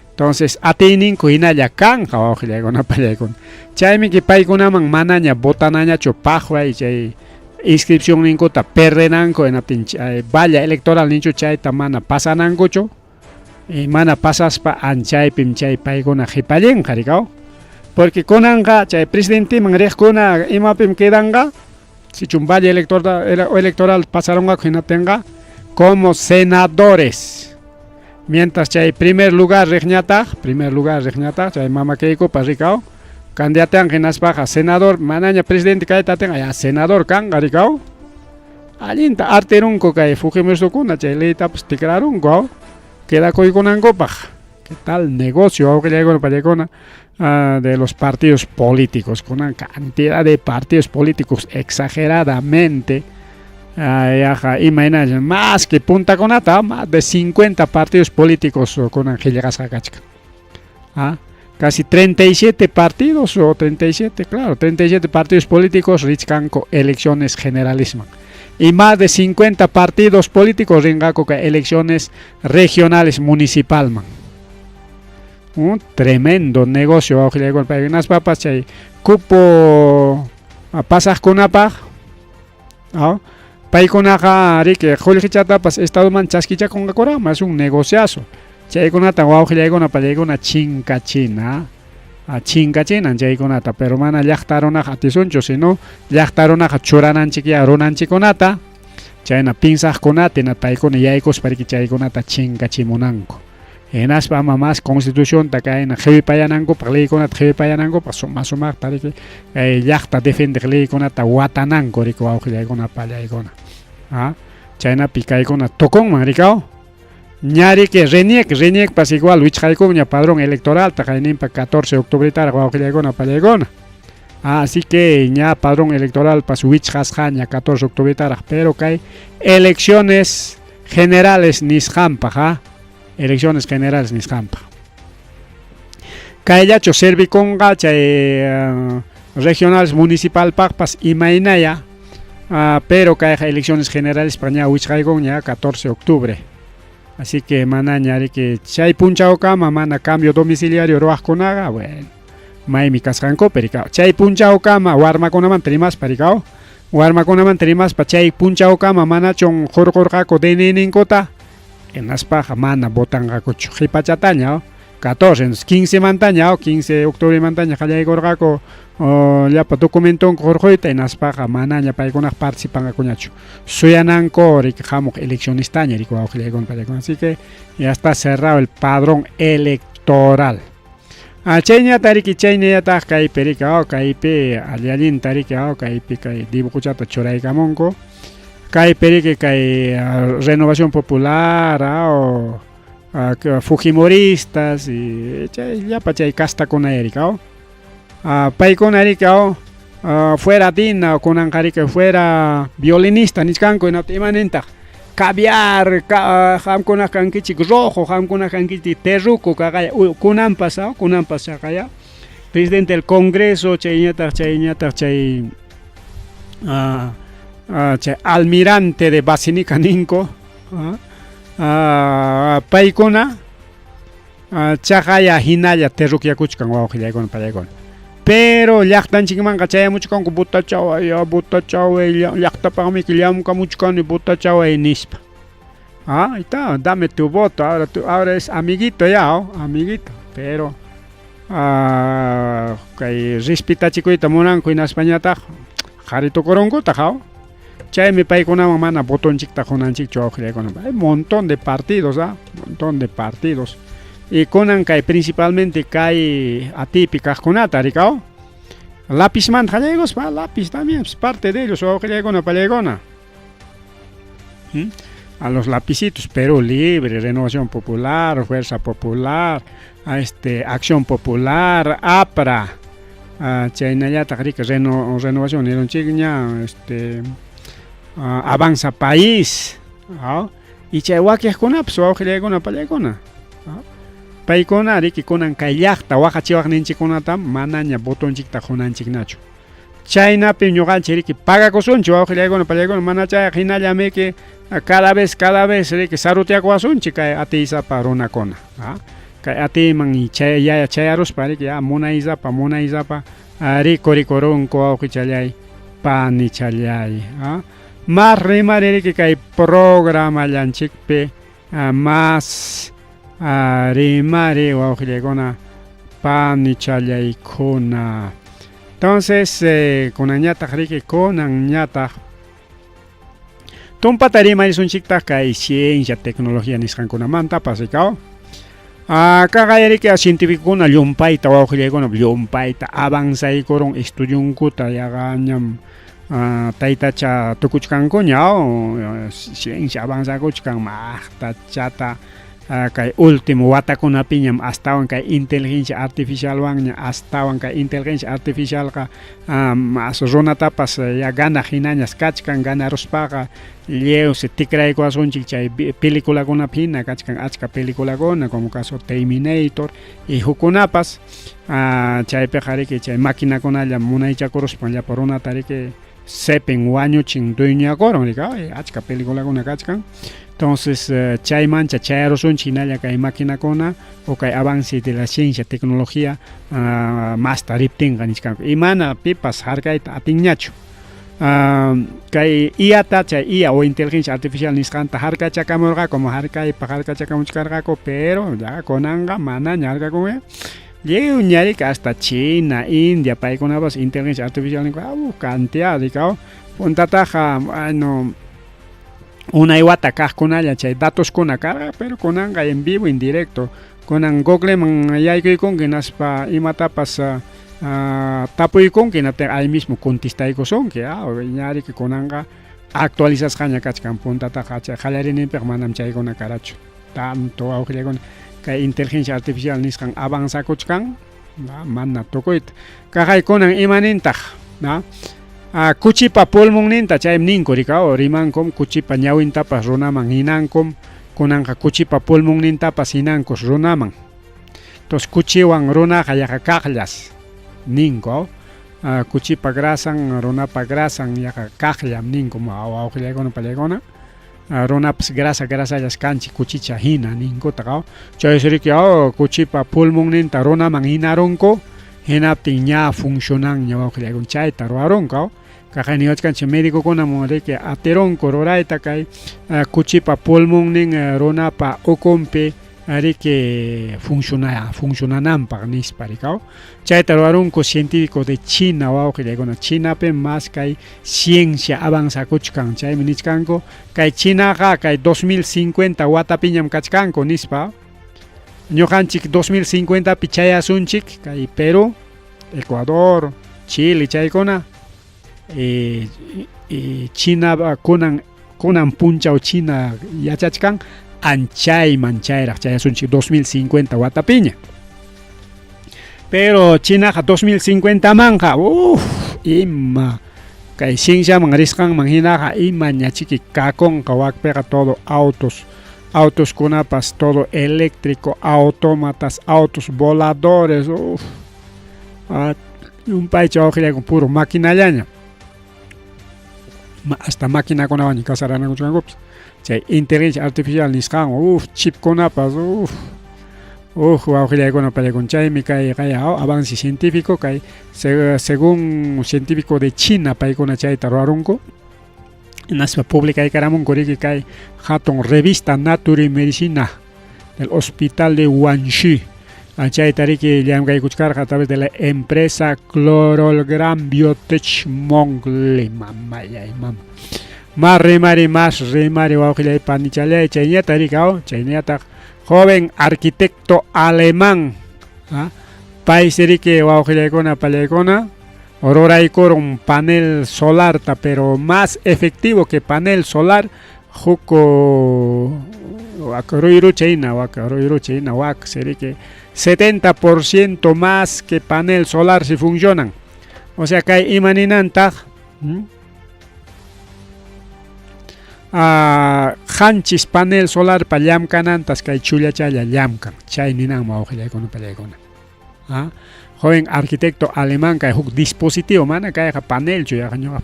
Entonces atiyninku hinalla kanqa wawqillaykuna pallaykuna chaymi que paykunaman manaña votanañachu paqway chay inscripción ninkuta perdenanku hinaptin chay valla electoral ninchu chayta mana pasanankuchu y mana pasaspa anchaypim chay paykuna qhipallinqa rikaw porque kunanqa chay presidenteman riqkuna imapim quedanqa sichun valla electoral pasarunqaku hinaptinqa como senadores, mientras chay primer lugar riqñataq chay mama Keikopas rikaw candidateanqa hinaspaqa senador manaña presidente kayta atinqa ya senador kanqa rikaw. Allinta artirunku kay fujimoristakuna chay leytapas tikrarunku quedakuykunankupaq. ¿Qué tal negocio wawqillaykuna pallaykuna de los partidos políticos? Con una cantidad de partidos políticos exageradamente yaqa imayna más que puntakunata más de 50 partidos políticos kunan qillqasqa kachkan. Casi 37 partidos o 37, claro, 37 partidos políticos richkanku elecciones generalisman. Y más de 50 partidos políticos rinqaku kay elecciones regionales municipalman. Un tremendo negocio wawqillaykuna hinaspapas chay cupo pasaqkunapaq paykunaqa riki qullqichatapas estadoman chaskichakunqakuraqmi, es un negociazo. Chaykunata wawqillaykuna pallaykuna chinkachina, chinkachinan chaykunata, pero mana llaqta runaqa atisunchu, sino llaqta runaqa churananchikyá runanchikkunata, chayna pinsaqkunata hina paykuna yaykuspa riki chaykunata chinkachimunanku. Hinaspa ama mas constitucionta kayna qhipayanankupaq, leykunata qhipayanankupaq suma sumaqta riki kay llaqta defendeq leykunata watananku riki wawqillaykuna pallaykuna. Chaynapi kaykuna tukunman rikaw. Ña riki RENIEC, RENIECpas igual wichqaykunña padrón electoralta qayninpa 14 de octubretaraq wawqillaykuna pallaykuna. Así que ña padrón electoralpas wichqasqaña 14 de octubretaraq, pero kay elecciones generales nisqanpaq, elecciones generales nisqanpaq. Kayllachu servikunqa chay regionales municipalpaqpas imaynaya, pero kayqa elecciones generales ña wichqaykunña 14 de octubre. Así que manaña riki chay punchawkama mana cambio domiciliario ruwaqkunaqa, bueno, maymi kasqankupi rikaw. Chay punchawkama warmakunamanta rimaspa rikaw. Warmakunamanta rimaspa chay punchawkama manachun hurqurqaku DNI ninkuta, hinaspaqa mana votanqakuchu. Qhipachataña 14, 15 mantaña, 15 de octubre mantaña qallaykurqaku llapa documentonku hurquyta, hinaspaqa manaña paykunaqa participanqakuñachu. Suyananku riki hamuq eleccionistaña riki wawqillaykuna pallaykuna. Así que ya está cerrado el padrón electoral. Chayñata riki chaynallataq kaypi riki kaypi alli allinta riki kaypi kay dibujochata churaykamunku. Kaypi riki kay Renovación Popular o Fujimoristas y chay llapa chay castakuna riki paykuna riki fuera Dina kunanqa riki fuera violinista nichkanku, hinaptin imanintaq caviar qamkuna kankichik rojo, qamkuna kankichik terruco kaqaya kunanpas kunanpas chaqaya presidente del Congreso chayñataq chayñataq chay chay almirante de Basinica ninku paykuna chaqaya hinalla terruquyakuchkan wawqillaykuna pallaykuna. Pero llaqtanchikmanqa chayamuchkanku votachaway, votachaway, llaqtapaqmi llamkamuchkani votachaway nispa. Ahí está, dame tu voto, ahora, tu, ahora es amiguito ya, oh, amiguito, pero kay respetachikuyta munanku hinaspañataq qhari tukurunkutaq. Chaymi paykunaman mana votonchikta qunanchikchu wawqillaykuna. Hay montón de partidos, montón de partidos. Y kunan kay principalmente kay atipi kaqkunata rikaw. Lapizmanta qallaykuspa, lápiz también es parte de ellos wawqillaykuna pallaykuna. A los lapicitos, Perú Libre, Renovación Popular, Fuerza Popular, a Acción Popular, APRA, chaynallataq riki Renovación nirunchikña, Avanza País, y chay wakiqkunapas wawqillaykuna pallaykuna. Paykuna riki kunan kay llaqta waqachiwaqninchikkunata manaña votonchikta qunanchiknachu. Chaynapi ñuqanchik riki pagakusunchik wawqillaykuna pallaykuna, mana chayqa hinallamiki cada vez riki sarutiakuwasunchik kay atiysapa runakuna. Kay atiyman chay chayaruspa riki ya munaysapa munaysapa rikurikurunku wawqichallay panichallay. Mas rimari riki kay programallanchikpi mas rimari wawqillaykuna panichallaykuna. Entonces kunanñataq riki kunanñataq tumpata rimarisunchiktaq kay ciencia, tecnología nisqankunamantapas rikaw. Kaqay riki cientificokuna llumpayta wawqillaykuna llumpayta avanzaykurun estudiunkuta yaqañam taytacha tukuchkankuña, ciencia avanzakuchkan maqtachata. Kay último watakunapiñam astawan kay inteligencia artificialwanña astawan kay inteligencia artificialqa mas runatapas ya ganaq hinañas kachkan, ganaruspaqa lliwsi tikraykuwasunchik chay peliculakunapi hina kachkan achka peliculakuna como caso Terminator y hukkunapas, chaypiqa riki chay maquinakunalla munaychakuruspan llapa runata riki cepin wañuchin dueñakurun riki, achka peliculakuna kachkan. Entonces chaymancha chayarusunchik hinalla kay maquinakuna o kay avance de la ciencia, tecnología masta riptinqa nichkanku y mana pipas harkayta atinñachu. Kay IAta, chay IA o inteligencia artificial nisqanta harkachakamurqaku, harkaypaq harkachakamuchkarqaku, pero ya kunanqa manaña harkakunña. Lliw ñarika hasta China, India, paykunapas inteligencia artificial ninku cantidad rikaw. Puntataqa, bueno, unay wata kaqkunalla chay datoskuna karqa, pero kunanqa en vivo, en directo. Kunan Googleman yaykuykunki hinaspa imatapas tapuykunki, hinaptin ahí mismo contestaykusunki, ñariki kunanqa actualizasqaña kachkan. Puntataqa chay qallariyninpiqa manam chaykuna karachu tanto, wawqillaykuna. Kay inteligencia artificial nisqan avanzakuchkan mana tukuyta. Kaqay kunan imanintaq, na kuchipa pulmonninta, chaymi ninku rikaw, rimankum kuchipa ñawintapas runaman hinankum, kunanqa kuchipa pulmonnintapas hinankus runaman. Entonces kuchiwan runaqa yaqa kaqllas ninku, kuchipa grasan, runapa grasan yaqa kaqllam ninku, wawqillaykuna pallaykuna. Runapas grasa grasallas kanchik kuchicha hina ninkutaq. Chaysi riki kuchipa pulmonninta runaman hinarunku, hinaptin ña funcionanña, wawqillaykuna, chayta ruwarunku. Kaqay niwachkanchik médicokunam riki atirunku rurayta kay kuchipa pulmonnin runapa ukunpi riki funcionananpaq nispa rikaw. Chayta ruwarunku científico de China, wawqillaykuna. Chinapi mas kay ciencia avanzakuchkan, chaymi nichkanku kay Chinaqa kay 2050 watapiñam kachkanku nispa. Ñuqanchik 2050pi chayasunchik kay Perú, Ecuador, Chile chaykuna, China kunan punchaw China yachachkan anchayman chayraq chayasunchik 2050 watapiña. Pero Chinaqa 2050 manqa ima kay cienciaman risqanman hinaqa imañachiki kakunqa wakpiqa, todo autos, autoskunapas todo eléctrico, autómatas, autos voladores, llumpaycha wawqillaykuna, puro maquinallaña. Hasta maquinakunawanña casaranakuchkankupas chay inteligencia artificial nisqanwan, chipkunapas, wawqillaykuna pallaykuna. Chaymi kay avance científico kay según científico de China paykuna chayta ruwarunku, hinaspa publicaykaramunku riki kay hatun revista Nature Medicina del Hospital de Guangxi. Chayta riki llamkaykuchkarqa a través de la empresa Chlorogram Biotech Mongle. Mamayay mama. Mas rimari, mas rimari, wawqillay panichallay, chayñataq riki chayñataq joven arquitecto alemán, paysi riki, wawqillaykuna pallaykuna, ruraykurun panel solarta, pero más efectivo que panel solar, huk waka ruyrucha hina, waka ruyrucha hina waka riki 70% más que panel solar si funcionan. O sea kay ima ninantaq, qanchis panel solarpa llamkanantas kay chullachalla llamkan, chay ninanmi, wawqillaykuna pallaykuna. Joven arquitecto alemán kay huk dispositivo, mana kayqa panelchu, yaqa ñuqa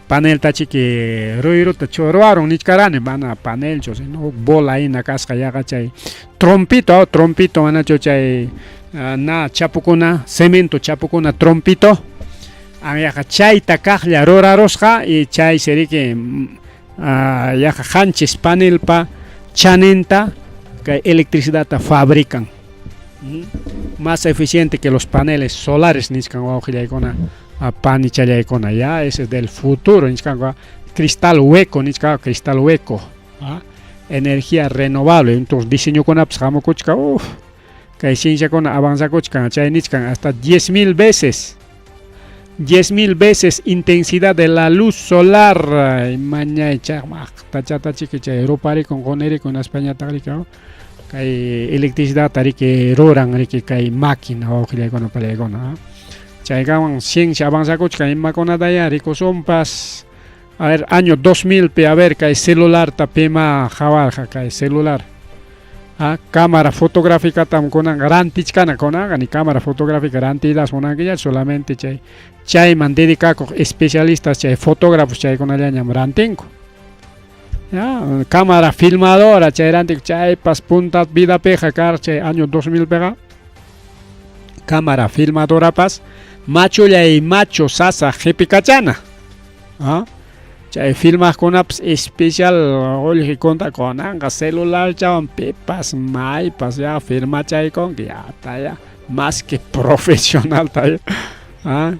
panelta chiki ruyruta ruwarun nichkarani, mana panelchu, sino huk bola hina kasqa, yaqa chay trompito, trompito manachu chay na chapukuna, cemento chapukuna trompito, yaqa chayta kaqlla rurarusqa y chaysi riki yaqa qanchis panelpa chaninta kay electricidadta fabrican. Más eficiente que los paneles solares nichkan, wawqillaykuna panichallaykuna. Ya ese es del futuro nichkanku, cristal hueco nichkan, cristal hueco, energía renovable. Entonces diseñokunapas hamukuchkan, kay cienciakuna avanzakuchkan, chay nichkan hasta 10,000 veces. 10.000 veces intensidad de la luz solar. Mañay chaqmaqtachatachiki chay ruparikun qunirikun hinaspañataq riki kay electricidad riki ruran riki kay máquina wawqillaykuna parillaykuna. Chaykaman ciencia avanzakuchkan imakunataya rikusunpas. A ver, año 2000 pi, a ver, kay celularta pima qawarqa kay celular. Ah, cámara fotográficatam kunanqa rantichkana kunanqa ni cámara fotográfica rantiytas munankiñachu solamente chay chayman dedicakuq especialistas chay fotógrafos chaykunallañam rantinku. Ya, cámara filmadora chay rantinku chaypas punta vidapiqa kar chay año 2000 piqa cámara filmadorapas machullay machu sasa qhipikachana. ¿Ah? Chay filmaqkunapas especial qullqi kunta kunanqa celularchawan pipas maypas ya firmachaykunki ya ta ya más que profesional ta ya. ¿Ah?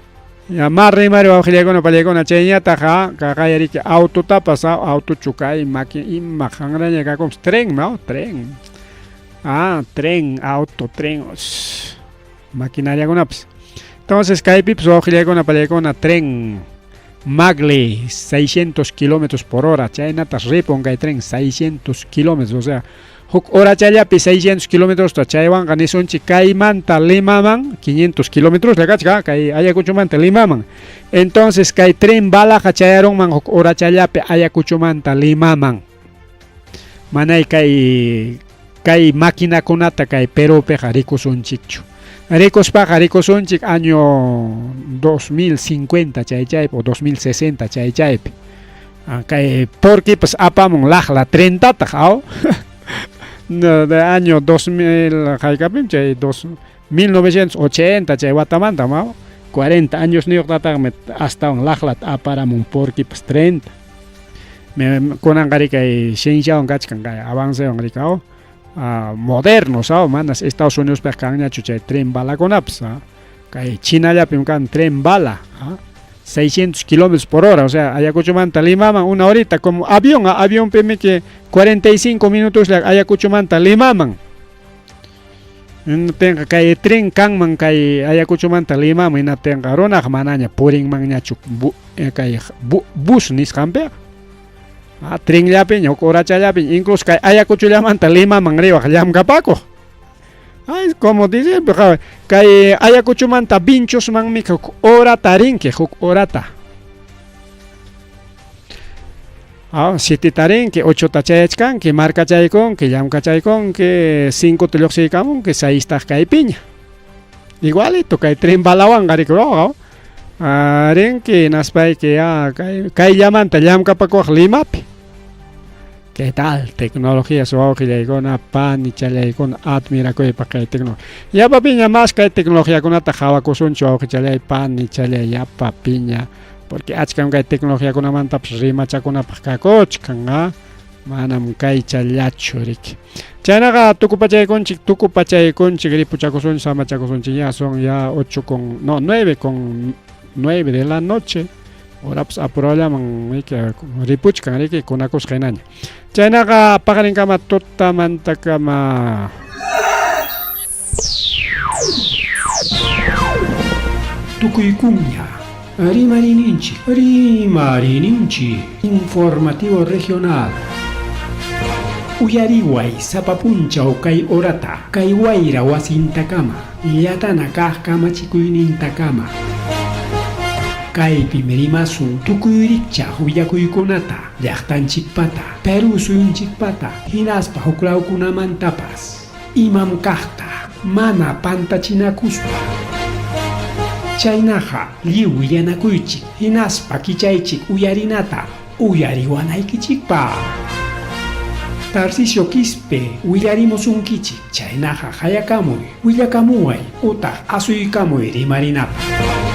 Ya ma rimari wawqillaykuna pallaykuna chayñataq ah, kaqaya riki autotapas ah, autochu kay maki ima qanraña kakunpas tren no tren ah tren auto tren maquinariakunapas entonces kaypipas wawqillaykuna pallaykuna tren Magle 600 kilómetros por hora chaynatas ripun kay tren 600 kilómetros o sea huk horachallapi 600 kilómetros chaywanqa nisunchik kaymanta Limaman 500 kilómetros kachka kay Ayacuchomanta Limaman entonces kay tren balaqa chayarunman huk horachallapi Ayacuchomanta Limaman manay kay kay maquinakunata kay Perúpiqa rikusunchikchu rikuspaqa rikusunchik año 2050 chay chaypi o 2060 chay chaypi kay porquipas apamun laqla trentataq aw de año 2000 haykapim chay 1980 chay watamanta aw 40 años niyuqtataqmi astawan laqlata aparamun porquipas trenta kunanqa riki kay cienciawan kachkan kay avancewan riki aw modernos aw manas Estados Unidospiqa kanñachu chay tren balakunapas kay Chinallapim kan tren bala 600 kilómetros por hora, o sea, Ayacuchomanta Limaman una horita como avión, avionpimi que 45 minutos Ayacuchomanta Limaman. Hinaptinqa kay tren kanman kay Ayacuchomanta Limaman hinaptinqa runaqa manaña purinmanñachu kay bus nisqanpiqa. Ah, trenllapiña huk horachallapiña incluso kay Ayacuchollamanta Limaman riwaq llamkapakuq. Ay, como dicen, kay Ayacuchomanta Vinchosmanmi huk horata rinki, huk horata. Ah, sieteta rinki, ochota chayachkanki, markachaykunki, llamkachaykunki, cincota lluqsiykamunki, seistaq kaypiña. Igualito kay tren balawanqa riki rinki hinaspayki ya kay kayllamanta llamkapakuwaq Limapi. ¿Qué tal? Tecnología wawqillaykuna, panichallaykuna, admirakuypaq kay tecnología. Yapa piña más kay tecnologiakunata qhawakusunchu wawqichallay, panichallay, yapa piña. Porque achkam kay tecnologiakunamantapas rimachakunapaq kakuchkan, ah? Manam kaychallachu riki. Chaynaqa tukupachaykunchik, tukupachaykunchik, ripuchakusunchik, samachakusunchik, ya son ya 8 con, no, 9 con 9 de la noche. Horapas apurallaman ripuchkan riki kunakusqa hinaña. Chaynaqa paqarinkama tutamantakama. Tukuykunña rimarininchik, rimarininchik, informativo regional. Uyariway sapa punchaw kay horata, kay wayra wasintakama, llatana kaq kamachikuynintakama. Kaypim rimasun tukuy rikchaq willakuykunata, llaqtanchikpata, Perú suyunchikpata, hinaspa huklawkunamantapas. Imam kaqta, mana pantachinakuspa. Chaynaqa lliw willanakuychik, hinaspa kichaychik uyarinata, uyariwanaykichikpaq. Tarcisio Quispe willarimusunkichik, chaynaqa hayakamuy, willakamuway utaq asuykamuy rimarinapaq.